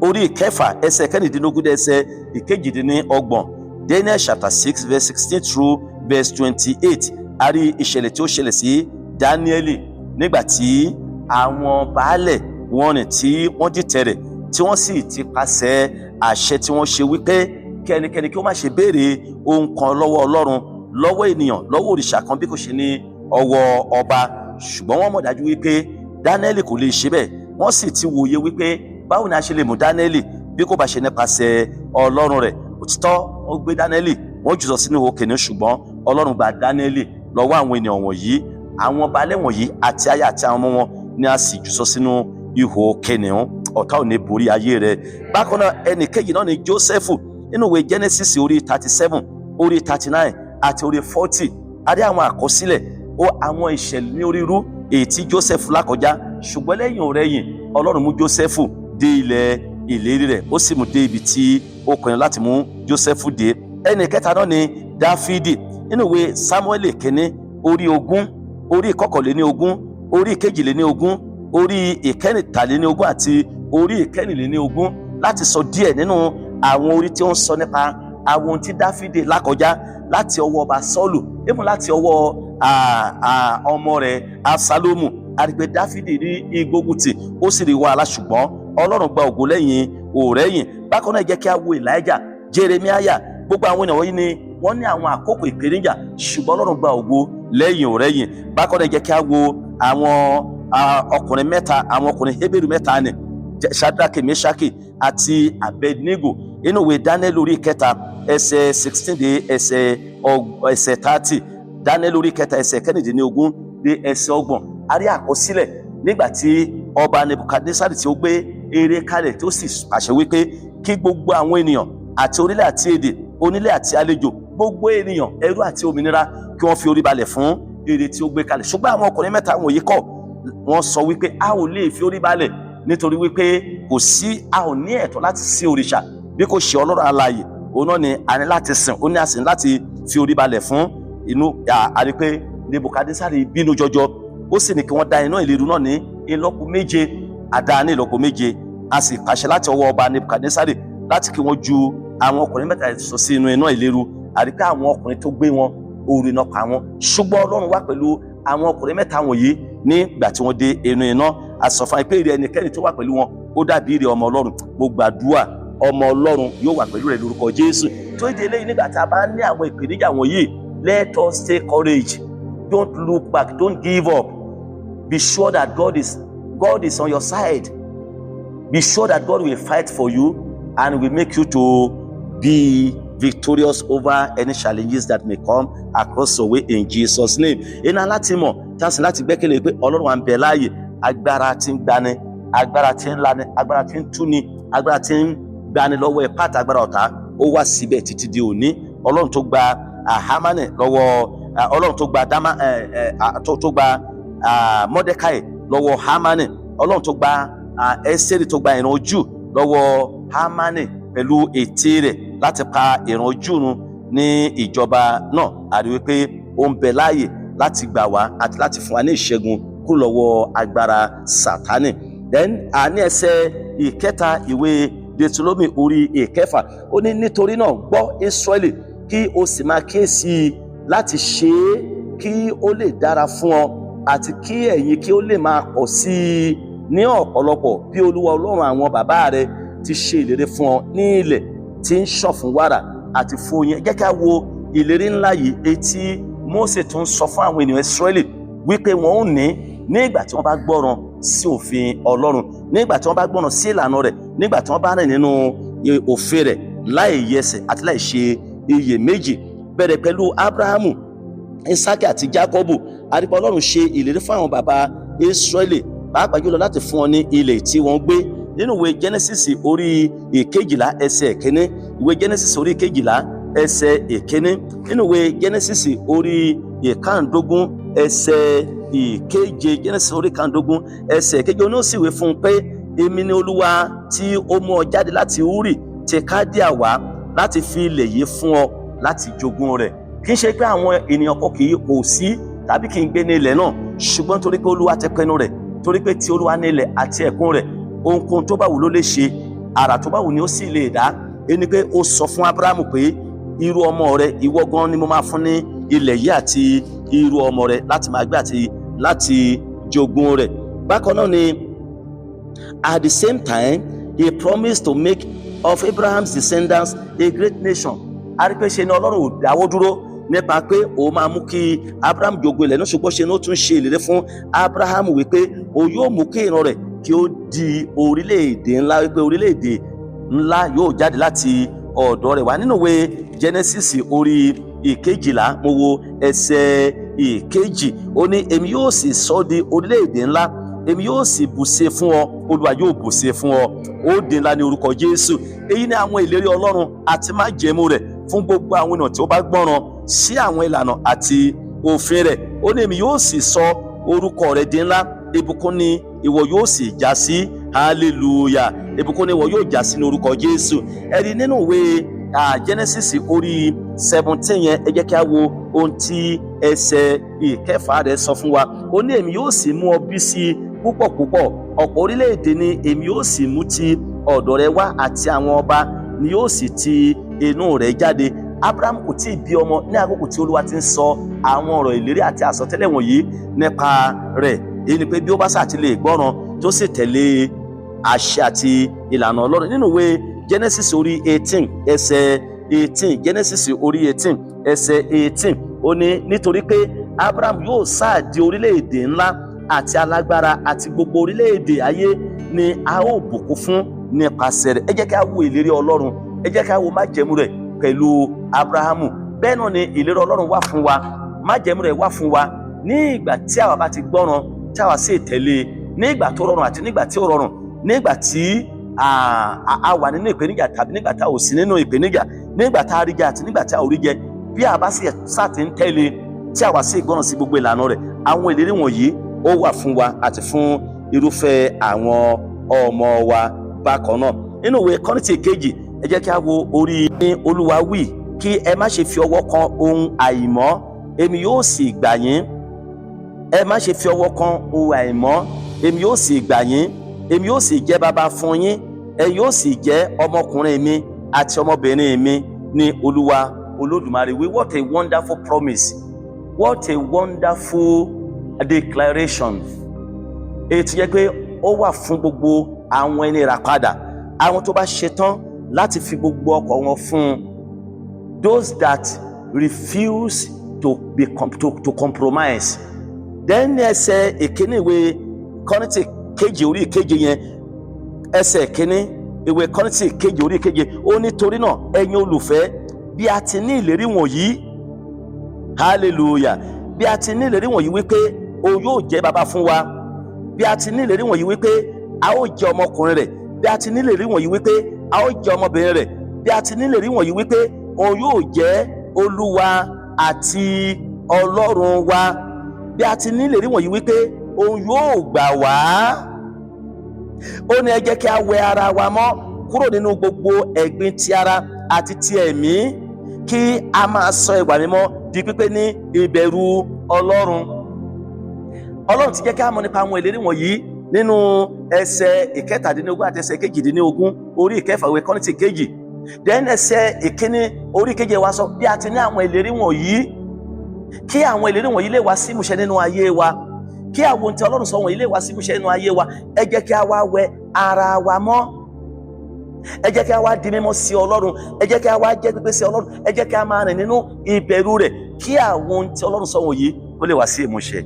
orí 6, ẹsẹ̀ 16 dé ẹsẹ̀ 28, Daniel chapter 6 verse 16 through verse 28, a rí ìṣẹ̀lẹ̀ tí ó ṣẹlẹ̀ sí Dáníẹ́lì nígbà tí àwọn baálẹ̀ wọn rìn tí wọ́n dìtẹ̀ rẹ̀, tí wọ́n sì ti pàṣẹ àṣẹ tí wọ́n ṣe wípé kí ẹnikẹ́ni kí ó má ṣe béèrè ohun kan lọ́wọ́ Ọlọ́run, lọ́wọ́ ènìyàn, lọ́wọ́ òrìṣà kan, bí kò ṣe ní ọwọ́ ọba. Ṣùgbọ́n wọ́n mọ̀ dájú wípé Dáníẹ́lì kò lè ṣe bẹ́ẹ̀. Wọ́n sì ti wòye wípé báwo ni a ṣe lè mú Dáníẹ́lì bí kò bá ṣe nípasẹ̀ Ọlọ́run rẹ̀? Òtítọ́, wọ́n gbé Dáníẹ́lì, wọ́n jù sọ sínú ihò kìnìún, ṣùgbọ́n Ọlọ́run gba Dáníẹ́lì lọ́wọ́ àwọn ènìyàn wọ̀nyí. Àwọn baálẹ̀ wọ̀nyí àti aya àti àwọn ọmọ wọn ni a sì jù sọ sínú ihò kìnìún. Ọ̀tá ò ní borí ayé rẹ̀. Bákan náà, ẹnì kejì náà ni Jósẹ́fù. Nínú ìwé Genesis orí 37, orí 39 àti orí 40, a rí àwọn àkọsílẹ̀ ó àwọn ìṣẹ̀lẹ̀ ní onírúurú èyí tí Joseph là kọjá. Ṣùgbọ́n lẹ́yìn ọ̀rẹ̀yìn, Ọlọ́run mú Joseph dé ilẹ̀ ìlérí rẹ̀, ó sì mú dé ibi tí ó kọyìn láti mú Joseph dé. Ẹnì kẹta náà ni Dáfídì. Nínú ìwé Samuel kínní orí 20, orí 21, orí 22, orí 23 àti orí 24, láti sọ díẹ̀ nínú àwọn orí tí ó ń sọ nípa àwọn ohun tí Dáfídì là kọjá láti ọwọ́ ọba Sọ́ọ̀lù, even láti ọwọ́ ọmọ rẹ̀ Absalomu. A rí pé Dáfídì rí ìgbóguntì, ó sì rí wàhálà, ṣùgbọ́n Ọlọ́run gba ògo lẹ́yìn òrẹ́yìn. Bákan náà, jẹ́ kí a wo Elijah, Jeremiah. Gbogbo àwọn ènìyàn wọ̀nyí ni wọ́n ní àwọn àkókò ìpèníjà, ṣùgbọ́n Ọlọ́run gba ògo lẹ́yìn òrẹ́yìn. Bákan náà, jẹ́ kí a wo àwọn ọkùnrin mẹ́ta, àwọn ọkùnrin Hébérù mẹ́ta ni, Shadraki, Meshaki àti Abednego. Inú ìwé Daniel orí 3, ẹsẹ̀ 16 dé ẹsẹ̀ 30, Daniel orí 3, ẹsẹ̀ 16 dé ẹsẹ̀ 30, a rí àkọsílẹ̀ nígbà tí ọba Nebukadnesari tí ó gbé ère kalẹ̀, tí ó sì pàṣẹ wípé kí gbogbo àwọn ènìyàn àti orílẹ̀ àti èdè, onílé àti àlejò, gbogbo ènìyàn, ẹrú àti òmìnira, kí wọ́n fi orí balẹ̀ fún ère tí ó gbé kalẹ̀. Ṣùgbọ́n àwọn ọkùnrin mẹ́ta wọ̀nyí kọ̀. Wọ́n sọ wípé a ò lè fi orí balẹ̀, nítorí wípé kò sí, a ò ní ẹ̀tọ́ láti sin òrìṣà bí kò ṣe Ọlọ́run alààyè. Òun náà ni a ní láti sìn, ó ní a sì ní láti fi orí balẹ̀ fún. Inú àrí pé Nebukadnesari bínú jọjọ, ó sì ní kí wọ́n dá iná ìléru náà ní ìlọ́po méje. Àdá ní ìlọ́po méje, a sì pàṣẹ láti ọwọ́ ọba Nebukadnesari láti kí wọ́n ju Àwọn ọkùnrin mẹ́ta sọ sí inú iná ìléru, àti pé àwọn ọkùnrin tó gbé wọn, ooru iná pa wọn. Ṣùgbọ́n Ọlọ́run wà pẹ̀lú àwọn ọkùnrin mẹ́ta wọ̀nyí nígbà tí wọ́n dé inú iná. A sọ fún wa pé ìrẹ ẹnikẹ́ni tó wà pẹ̀lú wọn, ó dàbí ìrẹ ọmọ Ọlọ́run. Mo gbàdúrà, ọmọ Ọlọ́run yóò wà pẹ̀lú rẹ lórúkọ Jésù. Tó ìdí eléyìí, nígbà tí a bá ní àwọn ìpèníjà wọ̀nyí, let us take courage. Don't look back, don't give up. Be sure that God is on your side. Be sure that God will fight for you and will make you to be victorious over any challenges that may come across your way in Jesus' name. Iná láti mọ̀ tí a sì láti gbẹ́kẹ̀lé pé Ọlọ́run wa ń bẹ láàyè. Agbára tí ń gbani, agbára tí ń lani, agbára tí ń túni, agbára tí ń gbani lọ́wọ́ ipá àti agbára ọ̀tá, ó wà síbẹ̀ títí di òní. Ọlọ́run tó gba Hámánì lọ́wọ́, Ọlọ́run tó gba Dámà tó gba Mọ́dékáì lọ́wọ́ Hámánì, Ọlọ́run tó gba Ẹ́sítérì, tó gba ìran Júù lọ́wọ́ Hámánì pẹ̀lú ète rẹ̀ láti pa ìran Júù run ní ìjọba náà, àrí wípé ó ń bẹ láàyè láti gbà wá àti láti fún wa ní ìṣẹ́gun kúrò lọ́wọ́ agbára Sátánì. Then, àní ẹsẹ̀ 3 ìwé Deuteronomy orí 6, ó ní, "Nítorí náà, gbọ́, Ísírẹ́lì, kí o sì máa kíyèsí láti ṣe é, kí ó lè dára fún ọ àti kí ẹ̀yin kí ó lè máa pọ̀ sí i ní ọ̀pọ̀lọpọ̀, bí Olúwa Ọlọ́run àwọn bàbá rẹ ti ṣe ìlérí fún ọ, ní ilẹ̀ tí ń ṣàn fún wàrà àti fún oyin." Jẹ́ kí a wo ìlérí ńlá yìí etí Mósè tún sọ fún àwọn ènìyàn Ísírẹ́lì wípé wọ́n ò ní nígbà tí wọ́n bá gbọ́ràn sí òfin Ọlọ́run, nígbà tí wọ́n bá gbọ́ràn sí ìlànà rẹ̀, nígbà tí wọ́n bá rìn nínú òfin rẹ̀ láì yẹsẹ̀ àti láì ṣe iyèméjì. Bẹ̀rẹ̀ pẹ̀lú Abrahamu, Isaki àti Jacobu. Àdìpọ̀ Ọlọ́run ṣe ìlérí fún àwọn bàbá Ísírẹ́lì, pàápàá jùlọ láti fún wọn ní ilẹ̀ tí wọ́n gbé. Nínú ìwé Genesis orí 12 ẹsẹ̀ 1, ìwé Genesis orí 12 ẹsẹ̀ 1, nínú ìwé Genesis orí 15 ẹsẹ̀ 7, Genesis orí 15 ẹsẹ̀ 7, ó ní ó sì wí fún un pé, "Èmi ni Olúwa tí ó mú ọ jáde láti Úrì ti Kádíà wá láti fi ilẹ̀ yìí fún ọ láti jogún rẹ̀." Kì í ṣe pé àwọn ènìyàn kan kì í kò sí tàbí kì í gbé ní ilẹ̀ náà, ṣùgbọ́n torí pé Olúwa ti pinnu rẹ̀, torí pé tí Olúwa ní ilẹ̀ àti ẹ̀kún rẹ̀, ohunkóhun tó bá wù ló lè ṣe, àrà tó bá wù ni ó sì lè dá. Ẹni pé ó sọ fún Abrahamu pé irú ọmọ rẹ, ìwọ gan ni mo máa fún ní ilẹ̀ yìí àti irú ọmọ rẹ láti máa gbé àti láti jogún rẹ̀. Bákan náà ni, at the same time he promised to make of Abraham's descendants a great nation. A rí pé ṣe ni Ọlọ́run ò dáwọ́ dúró nípa pé òun máa mú kí Abraham jogún ilẹ̀ náà, ṣùgbọ́n ṣe ni ó tún ṣe ìlérí fún Abraham wípé òun yóò mú kí ìran rẹ̀ kí ó di orílẹ̀-èdè ńlá, wípé orílẹ̀-èdè ńlá yóò jáde láti ọ̀dọ̀ rẹ̀ wá. Nínú ìwé Genesis orí 12, mo wo ẹsẹ̀ 2, ó ní, "Èmi yóò sì sọ ọ́ di orílẹ̀-èdè ńlá, èmi yóò sì bùṣe fún ọ." Olúwa yóò bùṣe fún ọ, ó di ńlá ní orúkọ Jésù. Èyí ni àwọn ìlérí Ọlọ́run àti májẹ̀mú rẹ̀ fún gbogbo àwọn ènìyàn tí ó bá gbọ́ràn sí àwọn ìlànà àti òfin rẹ̀. Ó ní, "Èmi yóò sì sọ orúkọ rẹ̀ di ńlá, ìbùkún ni ìwọ yóò sì já sí." Hallelujah! Ìbùkún ni ìwọ yóò já sí ní orúkọ Jésù. Ẹ̀rí nínú ìwé Genesis orí 17 yẹn, ẹ jẹ́ kí a wo ohun tí ẹsẹ̀ 6 rẹ̀ sọ fún wa. Ó ní, "Èmi yóò sì mú ọ bí sí púpọ̀ púpọ̀, ọ̀pọ̀ orílẹ̀-èdè ni èmi yóò sì mú ti ọ̀dọ̀ rẹ wá, àti àwọn ọba ni yóò sì ti inú rẹ jáde." Abraham kò tí ì bí ọmọ ní àkókò tí Olúwa ti ń sọ àwọn ọ̀rọ̀ ìlérí àti àsọtẹ́lẹ̀ wọ̀nyí nípa rẹ̀. Èyí ni pé bí ó bá sà ti lè gbọ́ràn tó sì tẹ̀lé àṣẹ àti ìlànà Ọlọ́run. Nínú ìwé Genesis orí 18 ẹsẹ̀ 18, Genesis orí 18 ẹsẹ̀ 18, ó ní, "Nítorí pé Abraham yóò sáà di orílẹ̀-èdè ńlá àti alágbára, àti gbogbo orílẹ̀-èdè ayé ni a ó bùkún fún nípasẹ̀ rẹ̀." Ẹ jẹ́ kí a wo ìlérí Ọlọ́run, ẹ jẹ́ kí a wo májẹ̀mú rẹ̀ pẹ̀lú Abrahamu. Bẹ́ẹ̀ náà ni ìlérí Ọlọ́run wà fún wa, májẹ̀mú rẹ̀ wà fún wa ní ìgbà tí àwa bá ti gbọ́ràn, tí àwa sì tẹ̀lé, ní ìgbà tó rọrùn àti nígbà tí ó rọrùn, nígbà tí a wà nínú ìpèníjà tàbí nígbà tá a ò sí nínú ìpèníjà, nígbà tá a rí jẹ àti nígbà tí a ò rí jẹ. Bí a bá sì sá ti ń tẹ̀lé, tí àwa sì gbọ́ràn sí gbogbo ìlànà rẹ̀, àwọn ìlérí wọ̀nyí ó wà fún wa àti fún irúfẹ́ àwọn ọmọ wa bákan náà. Nínú ìwé Kọ́ríńtì kejì, ẹ jẹ́ kí a wo orí. Ní Olúwa wí, kí ẹ má ṣe fi ọwọ́ kan ohun àìmọ́, èmi yóò sì gbà yín. Ẹ má ṣe fi ọwọ́ kan ohun àìmọ́, èmi yóò sì gbà yín. Èmi yóò sì jẹ́ baba fún yín, ẹ yóò sì jẹ́ ọmọkùnrin mi. àti ọmọbìnrin mi, ní Olúwa Olódùmarè wí. What a wonderful promise! What a wonderful declaration! Èyí tó jẹ́ pé ó wà fún gbogbo àwọn ẹni ìràpadà, àwọn tó bá ṣetán láti fi gbogbo ọkàn wọn fún un, those that refuse to compromise. Then ní ẹsẹ̀ ìkíní ìwé Kọ́ríńtì kejì orí ìkeje yẹn, ẹsẹ̀ ìkíní ìwé Kọ́ríńtì kejì orí ìkeje, ó ní, "Torí náà, ẹ̀yin olùfẹ́, bí a ti ní ìlérí wọ̀nyí," hallelujah, "bí a ti ní ìlérí wọ̀nyí wípé òun yóò jẹ́ baba fún wa, bí a ti ní ìlérí wọ̀nyí wípé a ó jẹ́ ọmọkùnrin rẹ̀, bí a ti ní ìlérí wọ̀nyí wípé a ó jẹ́ ọmọbìnrin rẹ̀, bí a ti ní ìlérí wọ̀nyí wípé òun yóò jẹ́ Olúwa àti Ọlọ́run wa, bí a ti ní ìlérí wọ̀nyí wípé òun yóò gbà wá," ó ní, "ẹ jẹ́ kí a wẹ ara wa mọ́ kúrò nínú gbogbo ẹ̀gbin ti ara àti ti ẹ̀mí, kí a máa sọ ìwà mímọ́ di pípé ní ìbẹ̀rù Ọlọ́run." Ọlọ́run ti jẹ́ kí a mọ̀ nípa àwọn ìlérí wọ̀nyí nínú ẹsẹ̀ 17 àti ẹsẹ̀ 18 orí 6 ìwé Kọ́ríńtì kejì. Then ẹsẹ̀ 1 orí 7 wa sọ bí a ti ní àwọn ìlérí wọ̀nyí, kí àwọn ìlérí wọ̀nyí lè wá sí ìmúṣẹ nínú ayé wa, kí àwọn ohun tí Ọlọ́run sọ wọ̀nyí lè wá sí ìmúṣẹ nínú ayé wa, ẹ jẹ́ kí a wá wẹ ara wa mọ́, ẹ jẹ́ kí a wá di mímọ́ sí Ọlọ́run, ẹ jẹ́ kí a wá jẹ́ pípé sí Ọlọ́run, ẹ jẹ́ kí a máa rìn nínú ìbẹ̀rù rẹ̀, kí àwọn ohun tí Ọlọ́run sọ wọ̀nyí kó lè wá sí ìmúṣẹ.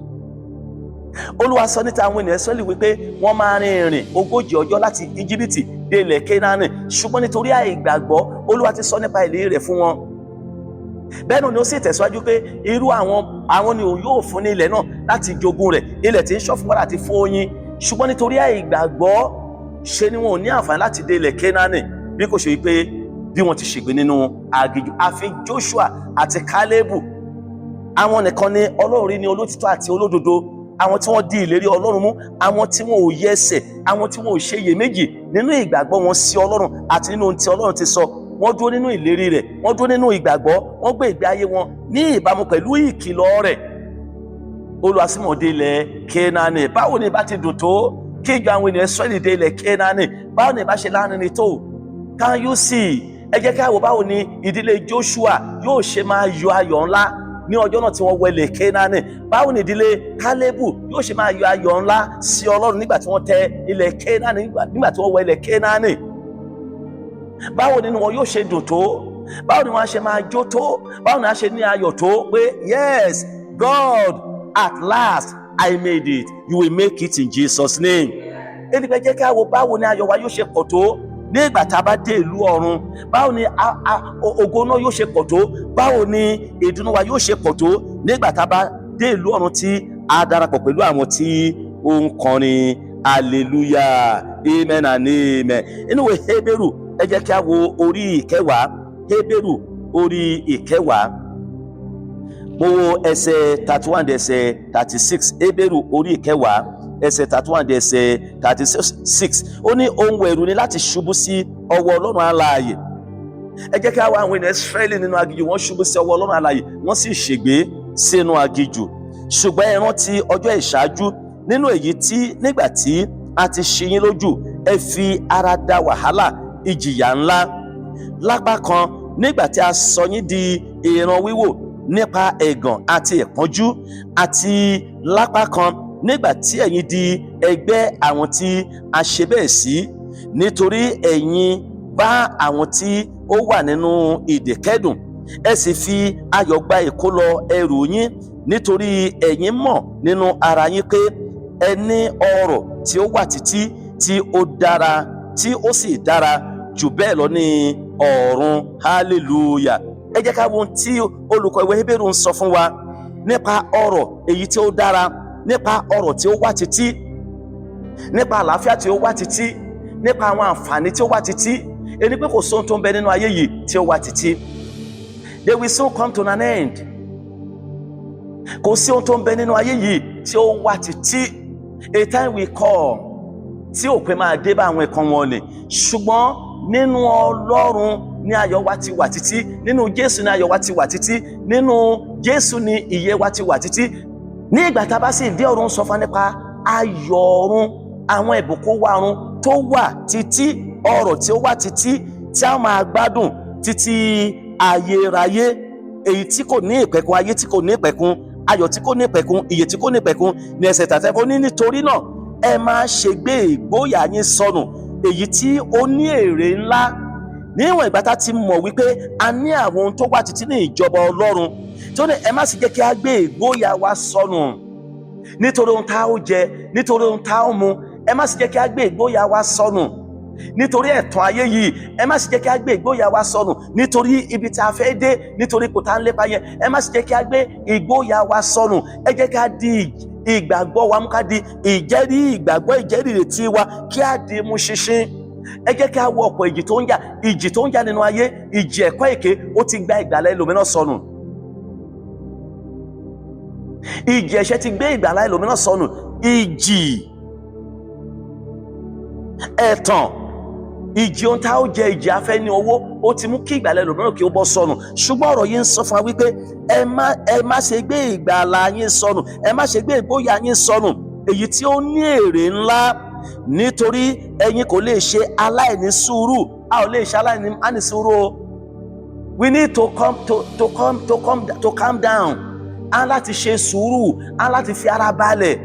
Olúwa sọ níta àwọn ènìyàn Ísírẹ́lì wípé wọ́n máa rin ìrìn 40 ọjọ́ láti Íjíbítì dé ilẹ̀ Kénáánì, ṣùgbọ́n nítorí àìgbàgbọ́, Olúwa ti sọ nípa ìlérí rẹ̀ fún wọn. Bẹ́ẹ̀ náà ni ó sì tẹ̀síwájú pé irú àwọn ni òun yóò fún ní ilẹ̀ náà láti jogún rẹ̀, ilẹ̀ tí ń ṣàn fún wàrà àti fún oyin. Ṣùgbọ́n nítorí àìgbàgbọ́, ṣe ni wọn ò ní àǹfààní láti dé ilẹ̀ Kénáánì, bí kò ṣe wípé bí wọ́n ti ṣègbè nínú aginjù. Àfi Joshua àti Kálébù, àwọn nìkan ni Ọlọ́run rí ní olótìtọ́ àti olódodo, àwọn tí wọ́n di ìlérí Ọlọ́run mú, àwọn tí wọn ò yẹsẹ̀, àwọn tí wọn ò ṣe iyèméjì nínú ìgbàgbọ́ wọn sí Ọlọ́run àti nínú ohun tí Ọlọ́run ti sọ. Wọ́n dúró nínú ìlérí rẹ̀, wọ́n dúró nínú ìgbàgbọ́, wọ́n gbé ìgbé ayé wọn ní ìbámu pẹ̀lú ìkìlọ̀ rẹ̀. Olúwa sì mọ̀ dé ilẹ̀ Kénáánì. Báwo ni ìbá ti dùn tó kí ìjọ àwọn ènìyàn Ísírẹ́lì dé ilẹ̀ Kénáánì? Báwo ni ìbá ṣe lárinrin tó? Can you see? Ẹ jẹ́ ká wò báwo ni ìdílé Joshua yóò ṣe máa yọ ayọ̀ ńlá ní ọjọ́ náà tí wọ́n wọ ilẹ̀ Kénáánì. Báwo ni ìdílé Kálébù yóò ṣe máa yọ ayọ̀ ńlá sí Ọlọ́run nígbà tí wọ́n tẹ ilẹ̀ Kénáánì, nígbà tí wọ́n wọ ilẹ̀ Kénáánì? Báwo nínú wọn yóò ṣe dùn tó? Báwo ni wọ́n á ṣe máa jó tó? Báwo ni wọ́n á ṣe ní ayọ̀ tó pé, "Yes, God, at last I made it"? You will make it in Jesus' name. Ẹni pé jẹ́ ká wo báwo ni ayọ̀ wa yóò ṣe pọ̀ tó ní ìgbà tá a bá dé ìlú ọ̀run. Báwo ni ògo náà yóò ṣe pọ̀ tó? Báwo ni ìdùnnú wa yóò ṣe pọ̀ tó nígbà tá a bá dé ìlú ọ̀run, tí a darapọ̀ pẹ̀lú àwọn tí ó ń kọrin hallelujah? Amen and amen. Inú ìwé Hébérù, ẹ jẹ́ kí a wo orí 10. Hébérù orí 10, mo wo ẹsẹ̀ 31 dé ẹsẹ̀ 36. Hébérù orí 10, ẹsẹ̀ 31 dé ẹsẹ̀ 36, ó ní, "Ohun ẹ̀rù ni láti ṣubú sí ọwọ́ Ọlọ́run alààyè." Ẹ jẹ́ kí a wá àwọn ènìyàn Ísírẹ́lì nínú aginjù. Wọ́n ṣubú sí ọwọ́ Ọlọ́run alààyè, wọ́n sì ṣègbé sínú aginjù. "Ṣùgbọ́n ẹ rántí ọjọ́ ìṣáájú, nínú èyí tí nígbà tí a ti ṣí yín lójú, ẹ fi ara da wàhálà ìjìyà ńlá. Lápá kan, nígbà tí a sọ yín di ìran wíwò nípa ẹ̀gàn àti ìpọ́njú, àti lápá kan, nígbà tí ẹ̀yin di ẹgbẹ́ àwọn tí a ṣe bẹ́ẹ̀ sí. Nítorí ẹ̀yin bá àwọn tí ó wà nínú ìdè kẹ́dùn, ẹ sì fi ayọ̀ gba ìkólọ ẹrù yín, nítorí ẹ̀yin mọ̀ nínú ara yín pé ẹ ní ọrọ̀ tí ó wà títí, tí ó dára, tí ó sì dára jù bẹ́ẹ̀ lọ ní ọ̀run." Hallelujah. Ẹ jẹ́ ká wo ohun tí olùkọ́ ìwé Hébérù ń sọ fún wa nípa ọrọ̀ èyí tí ó dára, nípa ọrọ̀ tí ó wà títí, nípa àlàáfíà tí ó wà títí, nípa àwọn àǹfààní tí ó wà títí. Ẹni pé kò sóhun tó ń bẹ nínú ayé yìí tí ó wà títí. They will soon come to an end. Kò sí ohun tó ń bẹ nínú ayé yìí tí ó wà títí. A time will come tí òpin máa dé bá àwọn nǹkan wọn ni. Ṣùgbọ́n nínú Ọlọ́run ní ayọ̀ wa ti wà títí, nínú Jésù ní ayọ̀ wa ti wà títí, nínú Jésù ní ìyè wa ti wà títí. Ní ìgbà tá a bá sì dé ọ̀run, sọ fún wa nípa ayọ̀ ọ̀run, àwọn ìbùkún wa ọ̀run tó wà títí, ọrọ̀ tí ó wà títí, tí tí a máa gbádùn títí ayérayé, èyí tí kò ní ìpẹ̀kun, ayé tí kò ní ìpẹ̀kun, ayọ̀ tí kò ní ìpẹ̀kun, ìyè tí kò ní ìpẹ̀kun. Ní ẹsẹ̀ 35, ní nítorí náà, ẹ má ṣe gbé ìgboyà yín sọnù, èyí tí ó ní èrè ńlá. Níwọ̀n ìgbà tá a ti mọ̀ wípé a ní àwọn ohun tó wà títí ní ìjọba Ọlọ́run, tí ó ní ẹ má sì jẹ́ kí a gbé ìgboyà wa sọnù nítorí ohun tá ó jẹ, nítorí ohun tá ó mu. Ẹ má sì jẹ́ kí a gbé ìgboyà wa sọnù nítorí ẹ̀tàn ayé yìí. Ẹ má sì jẹ́ kí a gbé ìgboyà wa sọnù nítorí ibi tí a fẹ́ dé, nítorí ipò tá a ń lépa yẹn. Ẹ má sì jẹ́ kí a gbé ìgboyà wa sọnù. Ẹ jẹ́ kí a di ìgbàgbọ́ wa mú, ká di ìjẹ́rìí ìgbàgbọ́, ìjẹ́rìí ìrètí wa, kí a di mú ṣinṣin. Ẹ jẹ́ kí a wo ọ̀pọ̀ ìjì tó ń jà, ìjì tó ń jà nínú ayé, ìjì ẹ̀kọ́ èké, ó ti gba ìgbàlá ẹlòmíràn sọnù. Ìjì ẹ̀ṣẹ̀ ti gbé ìgbàlá ẹlòmíràn sọnù. Ìjì ẹ̀tàn, ìjì ohun tá ó jẹ, ìjì afẹ́ ní owó, ó ti mú kí ìgbàlá ẹlòmíràn kí ó bọ́ sọnù. Ṣùgbọ́n ọ̀rọ̀ yìí ń sọ fún wa wípé ẹ má ṣe gbé ìgbàlá yín sọnù, ẹ má ṣe gbé ìgboyà yín sọnù, èyí tí ó ní èrè ńlá, nítorí ẹ̀yin kò lè ṣe aláìní sùúrù. A ò lè ṣe aláìní sùúrù o. We need to come to come to come to calm down. A láti ṣe sùúrù, a láti fi ara balẹ̀,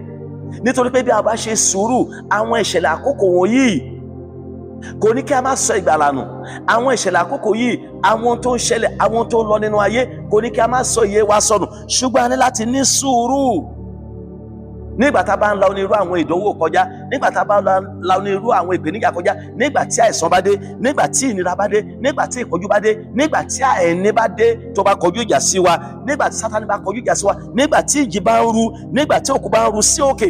nítorí pé bí a bá ṣe sùúrù, àwọn ìṣẹ̀lẹ̀ àkókò wọ̀nyí kò ní kí a má sọ ìgbàlà nù. Àwọn ìṣẹ̀lẹ̀ àkókò yìí, àwọn tó ń ṣẹlẹ̀, àwọn tó ń lọ nínú ayé, kò ní kí a má sọ iye wa sọnù. Ṣùgbọ́n a ní láti ní sùúrù nígbà tá a bá ń la onírú àwọn ìdánwò kọjá, nígbà tá a bá ń la onírú àwọn ìpèníjà kọjá, nígbà tí àìsàn bá dé, nígbà tí ìnira bá dé, nígbà tí ìpọ́njú bá dé, nígbà tí àìní bá dé, tó bá kọjú ìjà sí wa, nígbà tí Sátánì bá kọjú ìjà sí wa, nígbà tí ìjì bá ń ru, nígbà tí òkú bá ń ru sí òkè,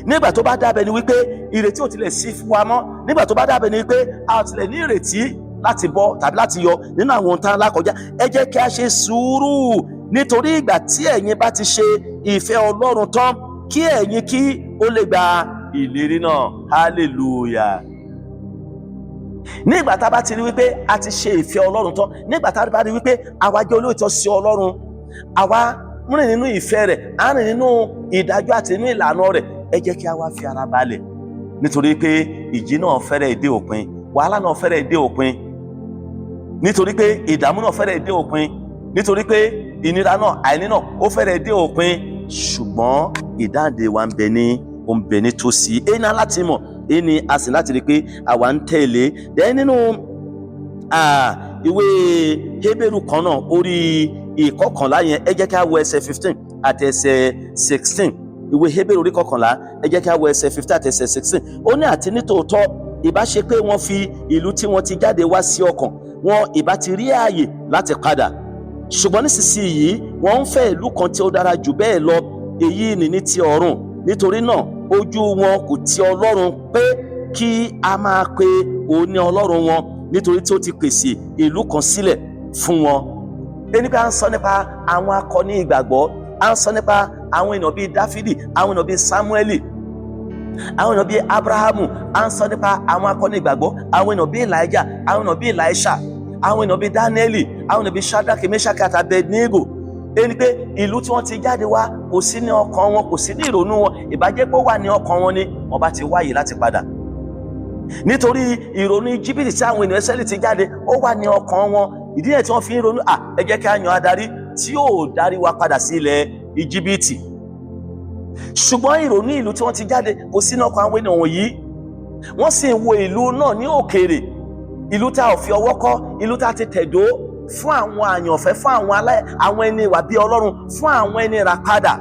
nígbà tó bá dàbẹ̀ ni wípé ìrètí ò tilẹ̀ sí fún wa mọ́, nígbà tó bá dàbẹ̀ ni wípé a ò tilẹ̀ ní ìrètí láti bọ́ tàbí láti yọ nínú àwọn ohun tá a là kọjá, ẹ jẹ́ kí a ṣe sùúrù, nítorí ìgbà tí ẹ̀yin bá ti ṣe ìfẹ́ Ọlọ́run tán, kí ẹ̀yin kí ó lè gba ìlérí náà. Hallelujah. Nígbà tá a bá ti rí wípé a ti ṣe ìfẹ́ Ọlọ́run tán, nígbà tá a bá rí wípé àwa jẹ́ olóòótọ́ sí Ọlọ́run, àwa rìn nínú ìfẹ́ rẹ̀, à ń rìn nínú ìdájọ́ àti nínú ìlànà rẹ̀, ẹ jẹ́ kí a wá fi ara balẹ̀, nítorí pé ìjì náà fẹ́rẹ̀ dé òpin, wàhálà náà fẹ́rẹ̀ dé òpin, nítorí pé ìdààmú náà fẹ́rẹ̀ dé òpin, nítorí pé ìnira náà, àìní náà, ó fẹ́rẹ̀ dé òpin. Ṣùgbọ́n ìdáǹdè wa ń bẹ ní, ó ń bẹ ní tòsí. Èyí náà láti mọ̀, èyí ni a sì láti rí i pé àwa ń tẹ̀lé. Dẹ́ nínú ìwé Hébérù kan náà, orí 11 yẹn, ẹ jẹ́ kí a wo ẹsẹ̀ 15 àti ẹsẹ̀ 16. Ìwé Hébérù orí 11, ẹ jẹ́ kí a wo ẹsẹ̀ 15 àti ẹsẹ̀ 16. Ó ní, àti nítòótọ́, ìbá ṣe pé wọ́n fi ìlú tí wọ́n ti jáde wá sí ọkàn wọn, ìbá ti rí ààyè láti padà. Ṣùgbọ́n nísinsìnyí, wọ́n ń fẹ́ ìlú kan tí ó dára jù bẹ́ẹ̀ lọ, èyí ni ní ti ọ̀run. Nítorí náà, ojú wọn kò ti Ọlọ́run pé kí a máa pe òun ní Ọlọ́run wọn, nítorí tí ó ti pèsè ìlú kan sílẹ̀ fún wọn. Ẹni pé a ń sọ nípa àwọn akọni ìgbàgbọ́, a ń sọ nípa àwọn èèyàn bíi Dáfídì, àwọn èèyàn bíi Sámúẹ́lì, àwọn èèyàn bíi Abrahamu. A ń sọ nípa àwọn akọni ìgbàgbọ́, àwọn èèyàn bíi Elijah, àwọn èèyàn bíi Elisha, àwọn èèyàn bíi Danieli, àwọn èèyàn bíi Shadrach, Meshach àti Abednego. Ẹni pé ìlú tí wọ́n ti jáde wá kò sí ní ọkàn wọn, kò sí ní ìrònú wọn. Ìbá jẹ́ pé ó wà ní ọkàn wọn ni, wọ́n bá ti wáyè láti padà, nítorí ìrònú Íjíbítì tí àwọn ènìyàn Ísírẹ́lì ti jáde, ó wà ní ọkàn wọn. Ìdí yẹn tí wọ́n fi ń ronú, à, ẹ jẹ́ kí a yan adarí tí yóò darí wa padà sí ilẹ̀ Íjíbítì. Ṣùgbọ́n ìrònú ìlú tí wọ́n ti jáde kò sí ní ọkàn àwọn ènìyàn wọ̀nyí. Wọ́n sì ń wo ìlú náà ní òkèèrè, ìlú tá a ò fi ọwọ́ kọ́, ìlú tá a ti tẹ̀dó fún àwọn àyànfẹ́, fún àwọn alẹ́, àwọn ẹni ìwà bí Ọlọ́run, fún àwọn ẹni ìràpadà,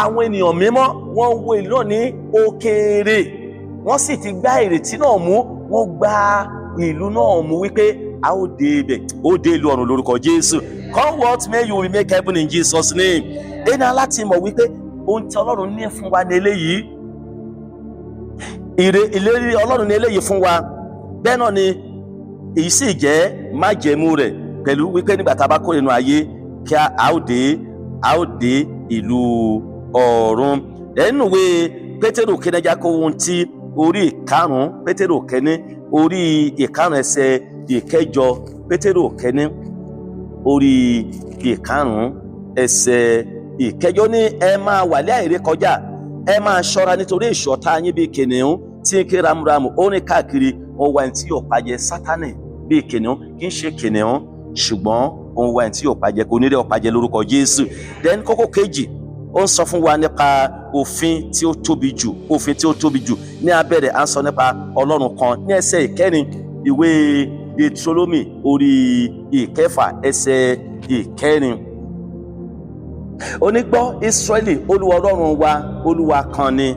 àwọn ènìyàn mímọ́. Wọ́n wo ìlú náà ní òkèèrè, wọ́n sì ti gbá ìrètí náà mú. Wọ́n gba ìlú náà mú wípé a ó dé ibẹ̀, ó dé ìlú ọ̀run lórúkọ Jésù. Come what may, you will make heaven in Jesus' name. Ẹni aláti mọ̀ wípé ohun tí Ọlọ́run ní fún wa ní eléyìí, ìre ìlérí Ọlọ́run ní eléyìí fún wa. Bẹ́ẹ̀ náà ni èyí sì jẹ́ májẹ̀mú rẹ̀ pẹ̀lú wípé nígbà tá a bá kó nínú ayé, kí a ó dé ìlú ọ̀run. Nínú ìwé Pétérù kínní, kó ohun tí orí 5, Pétérù kínní orí 5, ẹsẹ̀ 8. Pétérù kínní orí 5, ẹsẹ̀ 8 ní, ẹ máa wà lé àìrékọjá, ẹ máa ṣọ́ra, nítorí èṣù ọ̀tá yín bíi kìnìún tí ń ké ramúramù, ó ní káàkiri, ó wá ẹni tí yóò pajẹ. Sátánì Bíi kìnìún, kì í ṣe kìnìún, ṣùgbọ́n ó ń wá ẹni tí yóò pa jẹ. Kò ní rí ọ pa jẹ lórúkọ Jésù. Then kókó kejì, ó ń sọ fún wa nípa òfin tí ó tóbi jù. Òfin tí ó tóbi jù ní abẹ́rẹ́, à ń sọ nípa Ọlọ́run kan ní ẹsẹ̀ 4, ìwé Deuteronomy orí 6, ẹsẹ̀ 4. Ó ní, "Gbọ́, Ísírẹ́lì, Olúwa Ọlọ́run wa, Olúwa kan ni."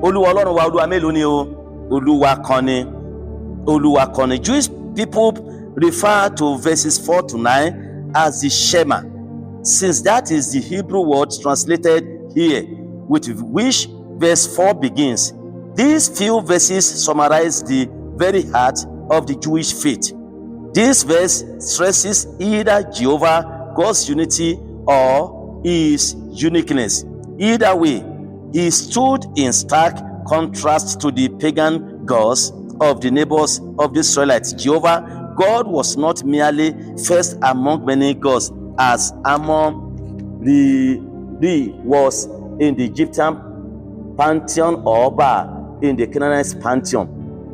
Olúwa Ọlọ́run wa, Olúwa mélòó ni o? Olúwa kan ni, Olúwa kan ni. Jewish people refer to verses 4 to 9 as the Shema, since that is the Hebrew word translated here, with which verse 4 begins. These few verses summarize the very heart of the Jewish faith. This verse stresses either Jehovah God's unity or his uniqueness. Either way, he stood in stark contrast to the pagan gods of the neighbors of the Israelites. Jehovah God was not merely first among many gods, as Amon Re was in the Egyptian pantheon or Baal in the Canaanite pantheon.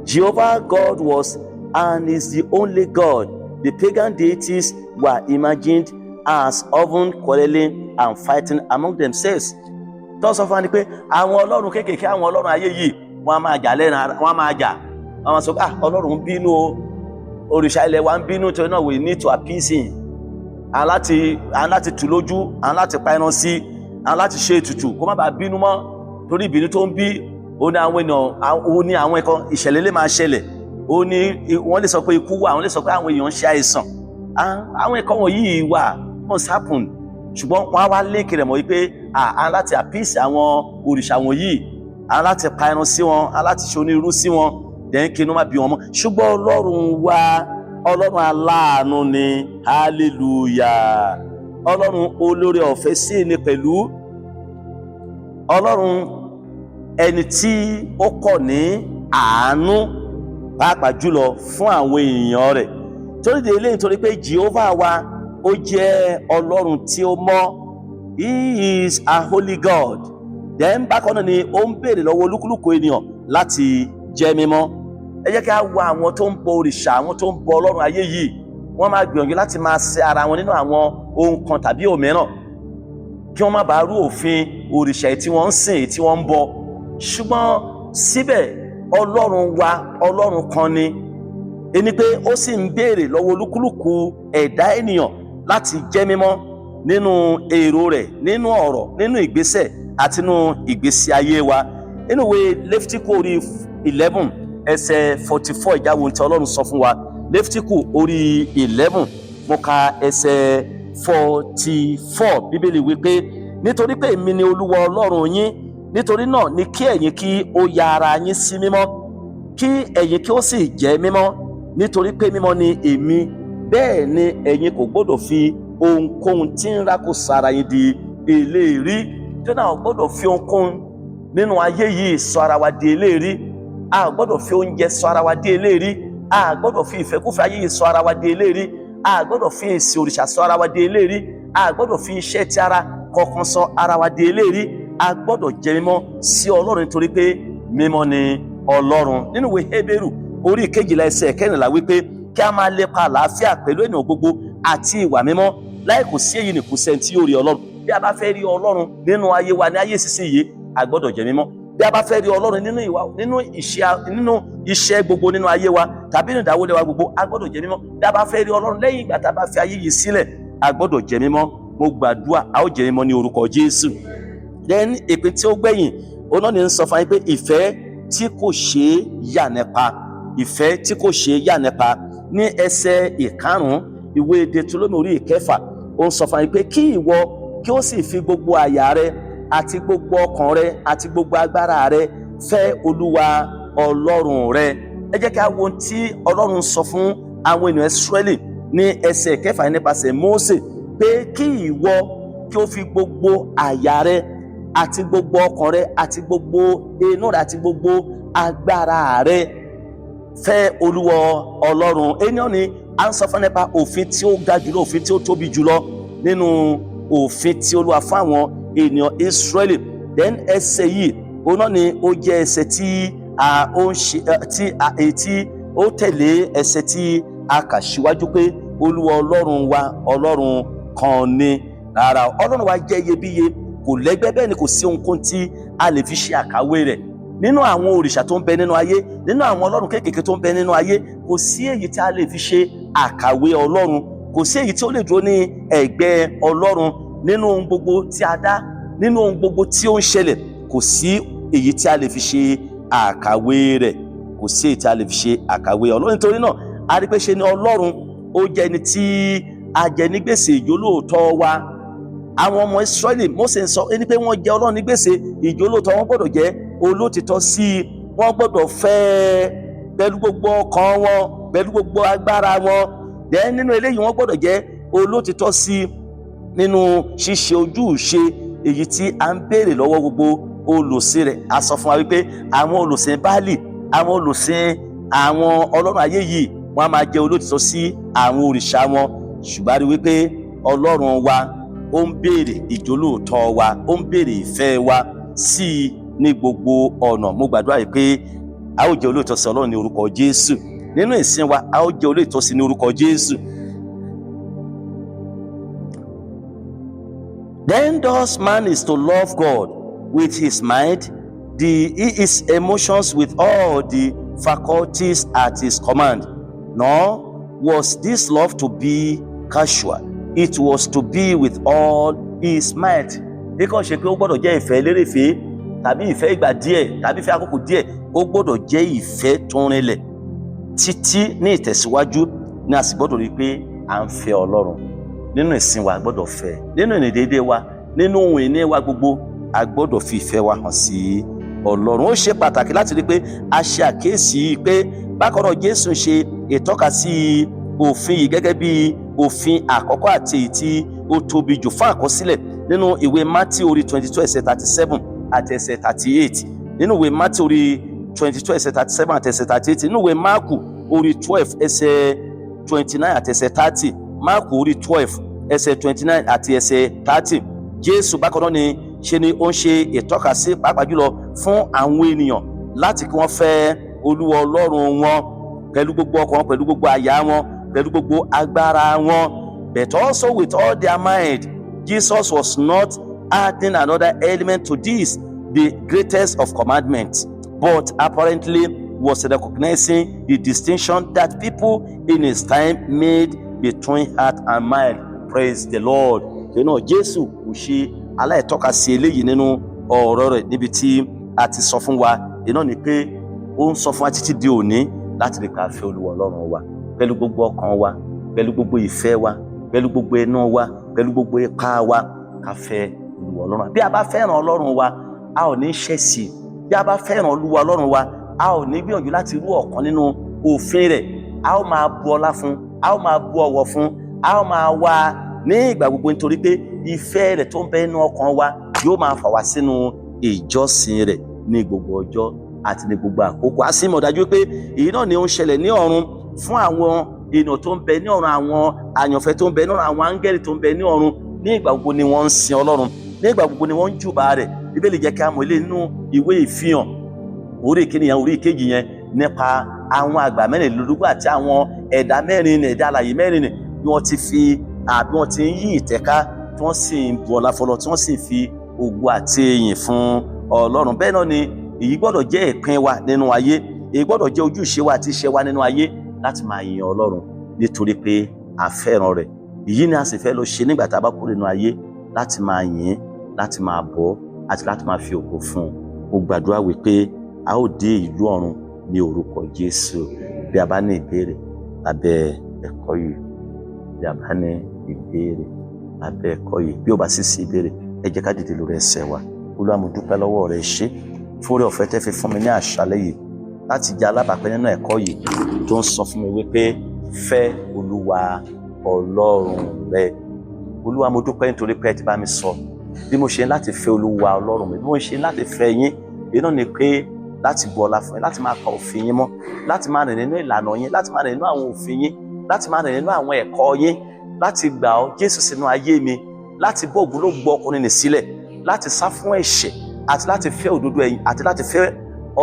Jehovah God was and is the only God. The pagan deities were imagined as often quarreling and fighting among themselves. Tó sọ fún wa ni pé àwọn ọlọ́run kéékèèké, àwọn ọlọ́run ayé yìí, wọ́n á máa jà lẹ́nu ara wọ́n, á máa jà. Wọ́n á máa sọ pé, "Ah, Ọlọ́run ń bínú o, òrìṣà ilẹ̀ wa ń bínú, torí náà we need to appease him. À ń láti tù lójú, à ń láti pa ẹran sí, à ń láti ṣe ètùtù kó má bàa bínú mọ́, torí ìbínú tó ń bí ó ní àwọn èèyàn, ó ní àwọn ẹ̀kọ́ ìṣẹ̀lẹ̀ lè máa ṣẹlẹ̀, ó ní wọ́n lè sọ pé ikú wà, wọ́n lè sọ pé àwọn èèyàn ń ṣe àìsàn." Àwọn ẹ̀kọ́ wọ̀nyí wà, must happen, ṣùgbọ́n wọ́n á wá lékè rẹ̀ mọ́ wípé à ń láti appease àwọn òrìṣà wọ̀nyí, à ń láti pa ẹran sí wọn, à ń láti ṣe onírúurú sí wọn, then kí inú má bí wọn mọ́. Ṣùgbọ́n Ọlọ́run wa, Ọlọ́run aláàánú ni. Hallelujah! Ọlọ́run olóore ọ̀fẹ́ sí ni pẹ̀lú, Ọlọ́run ẹni tí ó kọ̀ ní àánú, pàápàá jùlọ fún àwọn èèyàn rẹ̀. Torí de eléyìí, torí pé Jehovah wa, ó jẹ́ Ọlọ́run tí ó mọ́, he is a holy God. Then bákan náà ni ó ń béèrè lọ́wọ́ olúkúlùkù ènìyàn láti jẹ́ mímọ́. Ẹ jẹ́ kí a wo àwọn tó ń bọ òrìṣà, àwọn tó ń bọ ọlọ́run ayé yìí. Wọ́n máa gbìyànjú láti máa ṣe ara wọn nínú àwọn ohun kan tàbí òmíràn kí wọ́n má bàa rú òfin òrìṣà tí wọ́n ń sìn, tí wọ́n ń bọ. Ṣùgbọ́n síbẹ̀, Ọlọ́run wa, Ọlọ́run kan ni, ẹni pé ó sì ń béèrè lọ́wọ́ olúkúlùkù ẹ̀dá ènìyàn láti jẹ́ mímọ́ nínú èrò rẹ̀, nínú ọ̀rọ̀, nínú ìgbésẹ̀ àti nínú ìgbésí ayé wa. Nínú ìwé Lẹ́fítíkù orí 11, ẹsẹ̀ 44, ìjáwó tí Ọlọ́run sọ fún wa. Lẹ́fítíkù orí 11, mo ka ẹsẹ̀ 44. Bíbélì wípé, "Nítorí pé èmi ni Olúwa Ọlọ́run yín, nítorí náà ni kí ẹ̀yin kí ó ya ara yín sí mímọ́, kí ẹ̀yin kí ó sì jẹ́ mímọ́, nítorí pé mímọ́ ni èmi. Bẹ́ẹ̀ ni ẹ̀yin kò gbọ́dọ̀ fi ohunkóhun tí ń rákò sára yín di eléèrí." Tó náà ò gbọ́dọ̀ fi ohunkóhun nínú ayé yìí sọ ara wa di eléèrí. A ò gbọ́dọ̀ fi oúnjẹ sọ ara wa di eléèrí. A ò gbọ́dọ̀ fi ìfẹ́kúfẹ̀ẹ́ ayé yìí sọ ara wa di eléèrí. A ò gbọ́dọ̀ fi ìsìn òrìṣà sọ ara wa di eléèrí. A ò gbọ́dọ̀ fi iṣẹ́ ti ara kọ̀ọ̀kan sọ ara wa di eléèrí. A gbọ́dọ̀ jẹ́ mímọ́ sí Ọlọ́run, nítorí pé mímọ́ ni Ọlọ́run. Nínú ìwé Hébérù orí 12, ẹsẹ̀ 14 wípé kí a máa lépa àlàáfíà pẹ̀lú ènìyàn gbogbo àti ìwà mímọ́, láì kò sí èyí ní kò sẹ́ni tí yóò rí Ọlọ́run. Bí a bá fẹ́ rí Ọlọ́run nínú ayé wa ní ayé ìsinsìnyí, a gbọ́dọ̀ jẹ́ mímọ́. Bí a bá fẹ́ rí Ọlọ́run nínú ìwà, nínú iṣẹ́ gbogbo nínú ayé wa tàbí nínú ìdáwọ́lé wa gbogbo, a gbọ́dọ̀ jẹ́ mímọ́. Bí a bá fẹ́ rí Ọlọ́run lẹ́yìn ìgbà tá a bá fi ayé yìí sílẹ̀, a gbọ́dọ̀ jẹ́ mímọ́. Mo gbàdúrà, a ó jẹ́ mímọ́ ní orúkọ Jésù. Then ìpín tí ó gbẹ̀yìn, òun náà ní ń sọ fún yín pé ìfẹ́ tí kò ṣeé yà nípa, ìfẹ́ tí kò ṣeé yà nípa. Ní ẹsẹ̀ 5, ìwé Deuteronomy orí 6, ó ń sọ fún yín pé kí ìwọ kí ó sì fi gbogbo àyà rẹ àti gbogbo ọkàn rẹ àti gbogbo agbára rẹ fẹ́ Olúwa Ọlọ́run rẹ. Ẹ jẹ́ kí a wo ohun tí Ọlọ́run sọ fún àwọn ènìyàn Ísírẹ́lì ní ẹsẹ̀ 6 nípasẹ̀ Mósè, pé kí ìwọ kí ó fi gbogbo àyà rẹ àti gbogbo ọkàn rẹ àti gbogbo inú rẹ àti gbogbo agbára rẹ fẹ́ Olúwa Ọlọ́run. Ènìyàn ni à ń sọ fún nípa òfin tí ó ga jùlọ, òfin tí ó tóbi jùlọ nínú òfin tí Olúwa fún àwọn ènìyàn Ísírẹ́lì. Then ẹsẹ̀ yìí, òun náà ni ó jẹ́ ẹsẹ̀ tí a ó ń ṣe tí a èyí tí ó tẹ̀lé ẹsẹ̀ tí a kà síwájú pé Olúwa Ọlọ́run wa, Ọlọ́run kan ni. Rárá, Ọlọ́run wa jẹ́ iyebíye, kò lẹ́gbẹ́, bẹ́ẹ̀ ni kò sí ohunkóhun tí a lè fi ṣe àkàwé rẹ̀ nínú àwọn òrìṣà tó ń bẹ nínú ayé, nínú àwọn ọlọ́run kéékèèké tó ń bẹ nínú ayé. Kò sí èyí tí a lè fi ṣe àkàwé Ọlọ́run, kò sí èyí tí ó lè dúró ní ẹ̀gbẹ́ Ọlọ́run. Nínú ohun gbogbo tí a dá, nínú ohun gbogbo tí ó ń ṣẹlẹ̀, kò sí èyí tí a lè fi ṣe àkàwé rẹ̀, kò sí èyí tí a lè fi ṣe àkàwé Ọlọ́run. Nítorí náà, a rí pé ṣe ni Ọlọ́run ó jẹ́ ẹni tí a jẹ ní gbèsè ìjólóòtọ́ wa. Àwọn ọmọ Ísírẹ́lì, Mósè ń sọ ẹni pé wọ́n jẹ Ọlọ́run ní gbèsè ìjólóòtọ́. Wọ́n gbọ́dọ̀ jẹ́ olótìtọ́ sí i, wọ́n gbọ́dọ̀ fẹ́ ẹ pẹ̀lú gbogbo ọkàn wọn, pẹ̀lú gbogbo agbára wọn. Dẹ́ nínú eléyìí, wọ́n gbọ́dọ̀ jẹ́ olótìtọ́ sí i nínú ṣíṣe ojúṣe èyí tí a ń béèrè lọ́wọ́ gbogbo olùsìn rẹ̀. A sọ fún wa wípé àwọn olùsìn Báálì, àwọn olùsìn àwọn ọlọ́run ayé yìí, wọ́n á máa jẹ́ olótìtọ́ sí àwọn òrìṣà wọn, ṣùgbọ́n a rí wípé Ọlọ́run wa, ó ń béèrè ìjólóòtọ́ wa, ó ń béèrè ìfẹ́ wa sí i ní gbogbo ọ̀nà. Mo gbàdúrà yìí pé a ó jẹ́ olóòtọ́ sí Ọlọ́run ní orúkọ Jésù. Nínú ìsìn wa, a ó jẹ́ olóòtọ́ sí ní orúkọ Jésù. Then thus man is to love God with his mind, his emotions, with all the faculties at his command. Nor was this love to be casual. It was to be with all his might. Bí kò ṣe pé ó gbọ́dọ̀ jẹ́ ìfẹ́ lérèfé tàbí ìfẹ́ ìgbà díẹ̀ tàbí ìfẹ́ àkókò díẹ̀, ó gbọ́dọ̀ jẹ́ ìfẹ́ tó rinlẹ̀ títí ní ìtẹ̀síwájú ní. A sì gbọ́dọ̀ rí i pé à ń fẹ́ Ọlọ́run nínú ìsìn wa, a gbọ́dọ̀ fẹ́ nínú ìrìndéédé wa, nínú ohun ìní wa gbogbo, a gbọ́dọ̀ fi ìfẹ́ wa hàn sí Ọlọ́run. Ó ṣe pàtàkì láti rí i pé a ṣe àkíyèsí pé bákan náà, Jésù ṣe ìtọ́ka sí òfin yìí gẹ́gẹ́ bí òfin àkọ́kọ́ àti èyí tí ó tóbi jù fún àkọsílẹ̀ nínú ìwé Matthew orí 22 ẹsẹ̀ 37 àti ẹsẹ̀ 38, nínú ìwé Matthew orí 22 ẹsẹ̀ 37 àti ẹsẹ̀ 38, nínú ìwé Máàkù orí 12 ẹsẹ̀ 29 àti ẹsẹ̀ 30, Máàkù orí 12 ẹsẹ̀ 29 àti ẹsẹ̀ 30. Jésù bákan náà ni ṣe ni ó ń ṣe ìtọ́kasí pàápàá jùlọ fún àwọn ènìyàn láti kí wọ́n fẹ́ Olúwa Ọlọ́run wọn pẹ̀lú gbogbo ọkàn wọn, pẹ̀lú gbogbo àyà wọn, pẹ̀lú gbogbo agbára wọn, but also with all their mind. Jesus was not adding another element to this, the greatest of commandments, but apparently was recognizing the distinction that people in his time made between heart and mind. Praise the Lord. Torí náà, Jésù kò ṣe aláìtọ́ka sí eléyìí nínú ọ̀rọ̀ rẹ̀ níbi tí a ti sọ fún wa iná ni pé ó ń sọ fún wa títí di òní láti lè ká fẹ́ Olúwa Ọlọ́run wa pẹ̀lú gbogbo ọkàn wa, pẹ̀lú gbogbo ìfẹ́ wa, pẹ̀lú gbogbo inú wa, pẹ̀lú gbogbo ipá wa, ká fẹ́ Olúwa Ọlọ́run wa. Bí a bá fẹ́ràn Ọlọ́run wa, a ò ní ṣẹ̀sì. Bí a bá fẹ́ràn Olúwa Ọlọ́run wa, a ò ní gbìyànjú láti rú ọ̀kan nínú òfin rẹ̀. A ó máa bu ọlá fún, a ó máa bu ọ̀wọ̀ fún, a ó máa wá ní ìgbà gbogbo, nítorí pé ìfẹ́ rẹ̀ tó ń bẹ nínú ọkàn wa yóò máa fà wá sínú ìjọsìn rẹ̀ ní gbogbo ọjọ́ àti ní gbogbo àkókò. A sì mọ̀ dájú pé èyí náà ni ó ń ṣẹlẹ̀ ní ọ̀run fún àwọn ènìyàn tó ń bẹ ní ọ̀run, àwọn àyànfẹ́ tó ń bẹ ní ọ̀run, àwọn áńgẹ́lì tó ń bẹ ní ọ̀run. Ní ìgbà gbogbo ni wọ́n ń sin Ọlọ́run, ní ìgbà gbogbo ni wọ́n ń júbà rẹ̀. Bíbélì jẹ́ kí a mọ̀ ilé nínú ìwé Ìfihàn orí ìkíní yẹn, orí ìkejì yẹn, nípa àwọn àgbà mẹ́rìnlélógún àti àwọn ẹ̀dá mẹ́rin ní, ẹ̀dá alààyè mẹ́rin ní, bí wọ́n ti fi àbí wọ́n ti ń yí ìtẹ́ká, tí wọ́n sì ń bu ọlá fọlọ́, tí wọ́n sì ń fi ògo àti ìyìn fún Ọlọ́run. Bẹ́ẹ̀ náà ni èyí gbọ́dọ̀ jẹ́ ìpín wa nínú ayé, èyí gbọ́dọ̀ jẹ́ ojúṣe wa àti iṣẹ́ wa nínú ayé láti máa yin Ọlọ́run nítorí pé a fẹ́ràn rẹ̀. Èyí ni a sì fẹ́ lọ ṣe nígbà tá a bá kúrò nínú ayé, láti máa yìn, láti máa bọ́ àti láti máa fi ògo fún un. Mo gbàdúrà wípé a ó dé ìlú ọ̀run ní orúkọ Jésù. Bí a bá ní ìbéèrè lábẹ́ ẹ̀kọ́ yìí, bí a bá ní ìbéèrè lábẹ́ ẹ̀kọ́ yìí, bí ó bá sì sí ìbéèrè, ẹ jẹ́ ká dìde lórí ẹsẹ̀ wa. Olúwa, mo dúpẹ́ lọ́wọ́ rẹ, ṣé fún oore ọ̀fẹ́ tẹ́ fi fún mi ní àṣálẹ́ yìí láti jẹ́ alábàápín nínú ẹ̀kọ́ yìí tó ń sọ fún mi wípé fẹ́ Olúwa Ọlọ́run rẹ. Olúwa, mo dúpẹ́ nítorí pé ẹ ti bá mi sọ bí mo ṣe ń láti fẹ́ Olúwa Ọlọ́run mi, bí mo ṣe ń láti fẹ́ yín. Èyí náà ni pé láti bu ọlá fún yín, láti máa pa òfin yín mọ́, láti máa rìn nínú ìlànà yín, láti máa rìn nínú àwọn òfin yín, láti máa rìn nínú àwọn ẹ̀kọ́ yín, láti gbà ọ́ Jésù sínú ayé mi, láti bọ́ ògbólógbòó ọkùnrin nì sílẹ̀, láti sá fún ẹ̀ṣẹ̀ àti láti fẹ́ òdodo ẹ̀yin, àti láti fẹ́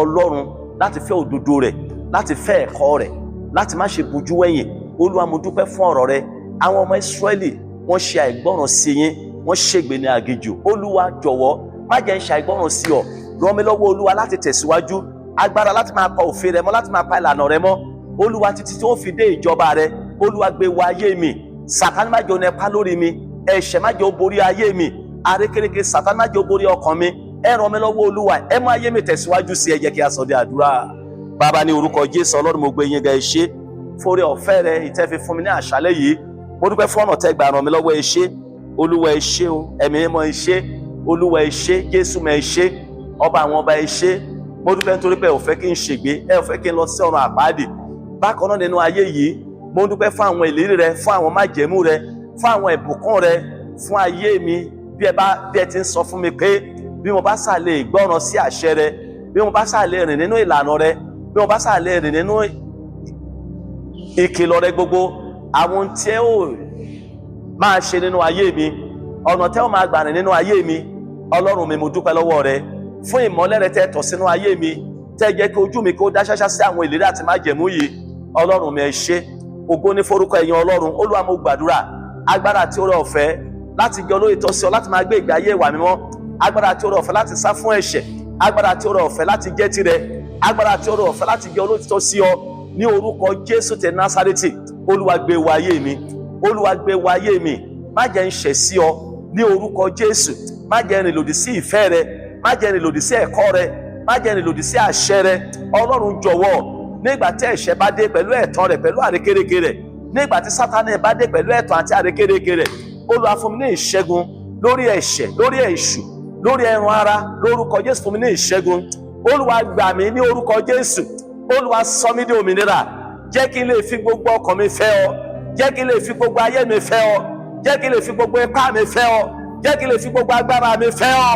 Ọlọ́run, láti fẹ́ òdodo rẹ̀, láti fẹ́ ẹ̀kọ́ rẹ̀, láti má ṣe bojú wẹ̀yìn. Olúwa, mo dúpẹ́ fún ọ̀rọ̀ rẹ. Àwọn ọmọ Ísírẹ́lì, wọ́n ṣe àìgbọ́ràn sí yín, wọ́n ṣègbè ní aginjù. Olúwa, jọ̀wọ́, má jẹ́ ń ṣe àìgbọ́ràn sí ọ. Ràn mí lọ́wọ́, Olúwa, láti tẹ̀síwájú, agbára láti máa pa òfin rẹ mọ́, láti máa pa ìlànà rẹ mọ́, Olúwa, títí tí ó fi dé ìjọba rẹ. Olúwa, gbé wọ ayé mi. Sàtánì, má jẹ́ ó nípa lórí mi. Ẹ̀ṣẹ̀, má jẹ́ ó borí ayé mi. Àrékérekè Sàtánì, má jẹ́ ó borí ọkàn mi. Ẹ ràn mí lọ́wọ́, Olúwa, ẹ mú ayé mi tẹ̀síwájú sí. Ẹ jẹ́ kí a sọ di àdúrà. Bàbá, ní orúkọ Jésù, Ọlọ́run, mo gbé yín ga. Ẹ ṣé fún oore ọ̀fẹ́ rẹ tẹ́ fi fún mi ní àṣálẹ́ yìí. Mo dúpẹ́ fún ọ̀nà tẹ́ gbà ràn mí lọ́wọ́. Ẹ ṣé, Olúwa, ẹ ṣé o. Ẹ̀mí mímọ́, ẹ ṣé. Olúwa, ẹ ṣé. Jésù mẹ́, ẹ ṣé. Ọba àwọn ọba, ẹ ṣé. Mo dúpẹ́ nítorí pé ẹ ò fẹ́ kí n ṣègbé, ẹ ò fẹ́ kí n lọ sí ọ̀run àpáàdì. Bákan náà, nínú ayé yìí, mo dúpẹ́ fún àwọn ìlérí rẹ, fún àwọn májẹ̀mú rẹ, fún àwọn ìbùkún rẹ fún ayé mi. Bí ẹ ti ń sọ fún mi pé bí mo bá ṣáà lè gbọ́ràn sí àṣẹ rẹ, bí mo bá ṣáà lè rìn nínú ìlànà rẹ, bí mo bá ṣáà lè rìn nínú ìkìlọ̀ rẹ gbogbo, àwọn tí ẹ ó máa ṣe nínú ayé mi, ọ̀nà tẹ́ ó máa gbà rìn nínú ayé mi. Ọlọ́run mi, mo dúpẹ́ lọ́wọ́ rẹ fún ìmọ́lẹ̀ rẹ tẹ́ tọ̀ sínú ayé mi, tẹ́ jẹ́ kí ojú mi kó dá ṣáṣá sí àwọn ìlérí àti májẹ̀mú yìí. Ọlọ́run mi, ẹ ṣé. Ògo ní forúkọ ẹ̀yin Ọlọ́run. Olúwa, mo gbàdúrà, agbára àti oore ọ̀fẹ́ láti jẹ́ olóòótọ́ sí ọ, láti máa gbé ìgbé ayé ìwà mímọ́, agbára àti oore ọ̀fẹ́ láti sá fún ẹ̀ṣẹ̀, agbára àti oore ọ̀fẹ́ láti jẹ́ tirẹ̀, agbára àti oore ọ̀fẹ́ láti jẹ́ olóòótọ́ sí ọ, ní orúkọ Jésù tẹ Násárẹ́tì, Olúwa, gbé wọ ayé mi. Olúwa, gbé wọ ayé mi. Má jẹ́ ń ṣẹ̀ sí ọ ní orúkọ Jésù. Má jẹ́ rìn lòdì sí ìfẹ́ rẹ, má jẹ́ rìn lòdì sí ẹ̀kọ́ rẹ, má jẹ́ rìn lòdì sí àṣẹ rẹ. Ọlọ́run, jọ̀wọ́, nígbà tí ẹ̀ṣẹ̀ bá dé pẹ̀lú ẹ̀tàn rẹ̀, pẹ̀lú àrékérekè rẹ̀, nígbà tí Sátánì bá dé pẹ̀lú ẹ̀tàn àti àrékérekè rẹ̀, Olúwa, fún mi ní ìṣẹ́gun lórí ẹ̀ṣẹ̀, lórí èṣù, lórí ẹran ara. Lórúkọ Jésù, fún mi ní ìṣẹ́gun. Olúwa, gbà mí ní orúkọ Jésù. Olúwa, sọ mí di òmìnira. Jẹ́ kí n lè fi gbogbo ọkàn mi fẹ́ ọ, jẹ́ kí n lè fi gbogbo ayé mi fẹ́ ọ, jẹ́ kí n lè fi gbogbo ipá mi fẹ́ ọ, jẹ́ kí n lè fi gbogbo agbára mi fẹ́ ọ,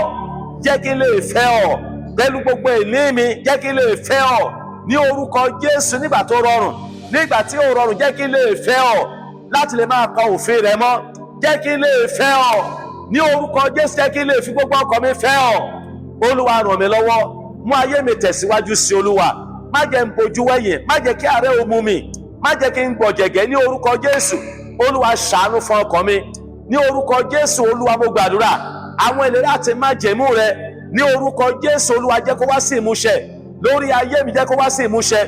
jẹ́ kí n lè fẹ́ ọ pẹ̀lú gbogbo ìní mi, jẹ́ kí n lè fẹ́ ọ ní orúkọ Jésù. Nígbà tó rọrùn, nígbà tí ò rọrùn, jẹ́ kí n lè fẹ́ ọ láti lè máa pa òfin rẹ mọ́. Jẹ́ kí n lè fẹ́ ọ ní orúkọ Jésù. Jẹ́ kí n lè fi gbogbo ọkàn mi fẹ́ ọ. Olúwa, ràn mí lọ́wọ́, mú ayé mi tẹ̀síwájú sí. Olúwa, má jẹ́ n bojú wẹ̀yìn, má jẹ́ kí àárẹ̀ ó mú mi, má jẹ́ kí n gbọ̀jẹ̀gẹ́ ní orúkọ Jésù. Olúwa, ṣàánú fún ọkàn mi ní orúkọ Jésù. Olúwa, mo gbàdúrà, àwọn ìlérí àti májẹ̀mú rẹ ní orúkọ Jésù, Olúwa, jẹ́ kó wá sí ìmúṣẹ lórí ayé mi, jẹ́ kó wá sí ìmúṣẹ.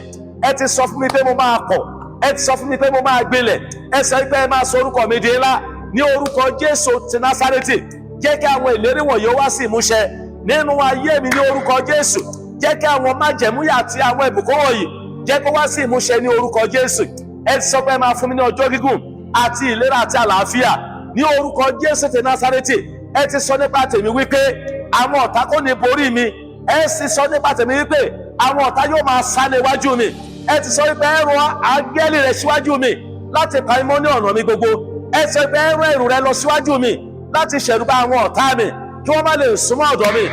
Ẹ ti sọ fún mi pé mo máa kọ̀, ẹ ti sọ fún mi pé mo máa gbilẹ̀, ẹ sọ pé ẹ máa sọ orúkọ mi di ńlá. Ní orúkọ Jésù ti Násárẹ́tì, jẹ́ kí àwọn ìlérí wọ̀nyí ó wá sí ìmúṣẹ nínú ayé mi ní orúkọ Jésù. Jẹ́ kí àwọn májẹ̀mú àti àwọn ìbùkún wọ̀nyí, jẹ́ kó wá sí ìmúṣẹ ní orúkọ Jésù. Ẹ ti sọ pé ẹ máa fún mi ní ọjọ́ gígùn àti ìlera àti àlàáfíà ní orúkọ Jésù ti Násárẹ́tì. Ẹ ti sọ nípa tèmi wípé àwọn ọ̀tá kò ní borí mi. Ẹ sì sọ nípa tèmi wípé àwọn ọ̀tá yóò máa sá níwájú mi. Ẹ ti sọ wípé ẹ rán áńgẹ́lì rẹ̀ síwájú mi láti pa mí mọ́ ní ọ̀nà mi gbogbo. Ẹ sọ pé ẹ rán ẹ̀rù rẹ lọ síwájú mi láti ṣẹ̀rù bà àwọn ọ̀tá mi, kí wọ́n má lè súnmọ́ ọ̀dọ̀ mi.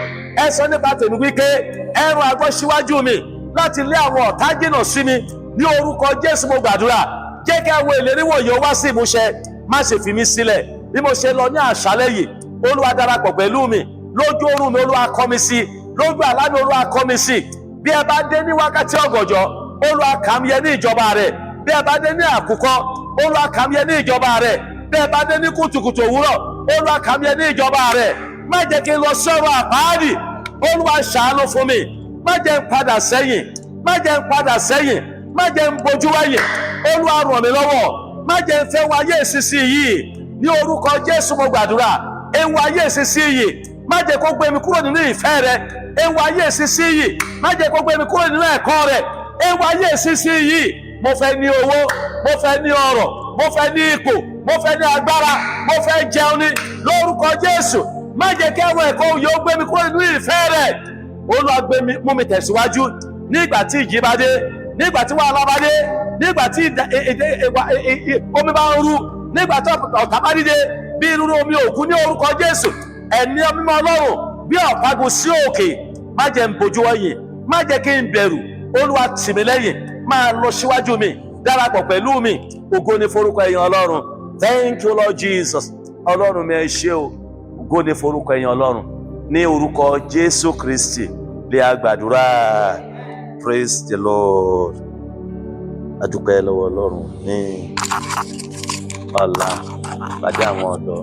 Ẹ sọ nípa tèmi wípé ẹ rán agbọ́n síwájú mi láti lé àwọn ọ̀tá jìnnà sí mi. Ní orúkọ Jésù, mo gbàdúrà, jẹ́ kí àwọn ìlérí wọ̀nyí ó wá sí ìmúṣẹ. Má ṣe fi mí sílẹ̀ bí mo ṣe lọ ní àṣálẹ́ yìí. Olúwa, darapọ̀ pẹ̀lú mi. Lójú oorun mi, Olúwa, kọ́ mi sí. Lójú àlá mi, Olúwa, kọ́ mi sí. Bí ẹ bá dé ní wákàtí ọ̀gànjọ́, Olúwa, kà mí yẹ ní ìjọba rẹ̀. Bí ẹ bá dé ní àkùkọ, Olúwa, kà mí yẹ ní ìjọba rẹ̀. Bí ẹ bá dé ní kùtùkùtù òwúrọ̀, Olúwa, kà mí yẹ ní ìjọba rẹ̀. Má jẹ́ kí n lọ sọ́run àpáàdì. Olúwa, ṣàánú fún mi. Má jẹ́ n padà sẹ́yìn, má jẹ́ n padà sẹ́yìn, má jẹ́ n bojú wẹ̀yìn. Olúwa, ràn mí lọ́wọ́. Má jẹ́ n fẹ́ wáyé ìsinsìnyí. Ní orúkọ Jésù, mo gbàdúrà, ewu ayé ìsinsìnyí, má jẹ́ kó gbé mi kúrò nínú ìfẹ́ rẹ. Ewu ayé ìsinsìnyí, má jẹ́ kó gbé mi kúrò nínú ẹ̀kọ́ rẹ. Ewu ayé ìsinsìnyí, mo fẹ́ ní owó, mo fẹ́ ní ọrọ̀, mo fẹ́ ní ipò, mo fẹ́ ní agbára, mo fẹ́ jẹun ní. Lórúkọ Jésù, má jẹ́ kí àwọn ẹ̀kọ́ yóò gbé mi kúrò nínú ìfẹ́ rẹ. Olúwa, gbé mi, mú mi tẹ̀síwájú nígbà tí ìjì bá dé, nígbà tí wàhálà bá dé, nígbà tí omi bá ń rú, nígbà tí ọ̀tá bá dìde bí irú omi òkun. Ní orúkọ Jésù, ẹ̀mí mímọ́ Ọlọ́run, bí ọ̀págun sí òkè, má jẹ́ n bojú wẹ̀yìn, má jẹ́ kí n bẹ̀rù. Olúwa, tì mí lẹ́yìn, máa lọ síwájú mi, darapọ̀ pẹ̀lú mi. Ògo ni forúkọ ẹ̀yin Ọlọ́run. Thank you, Lord Jesus. Ọlọ́run mi, ẹ ṣé o. Ògo ni forúkọ ẹ̀yin Ọlọ́run. Ní orúkọ Jésù Kristi lè a gbàdúrà. Praise the Lord. A dúpẹ́ lọ́wọ́ Ọlọ́run. Ní ọ̀la, ìpàdé àwọn ọ̀dọ́.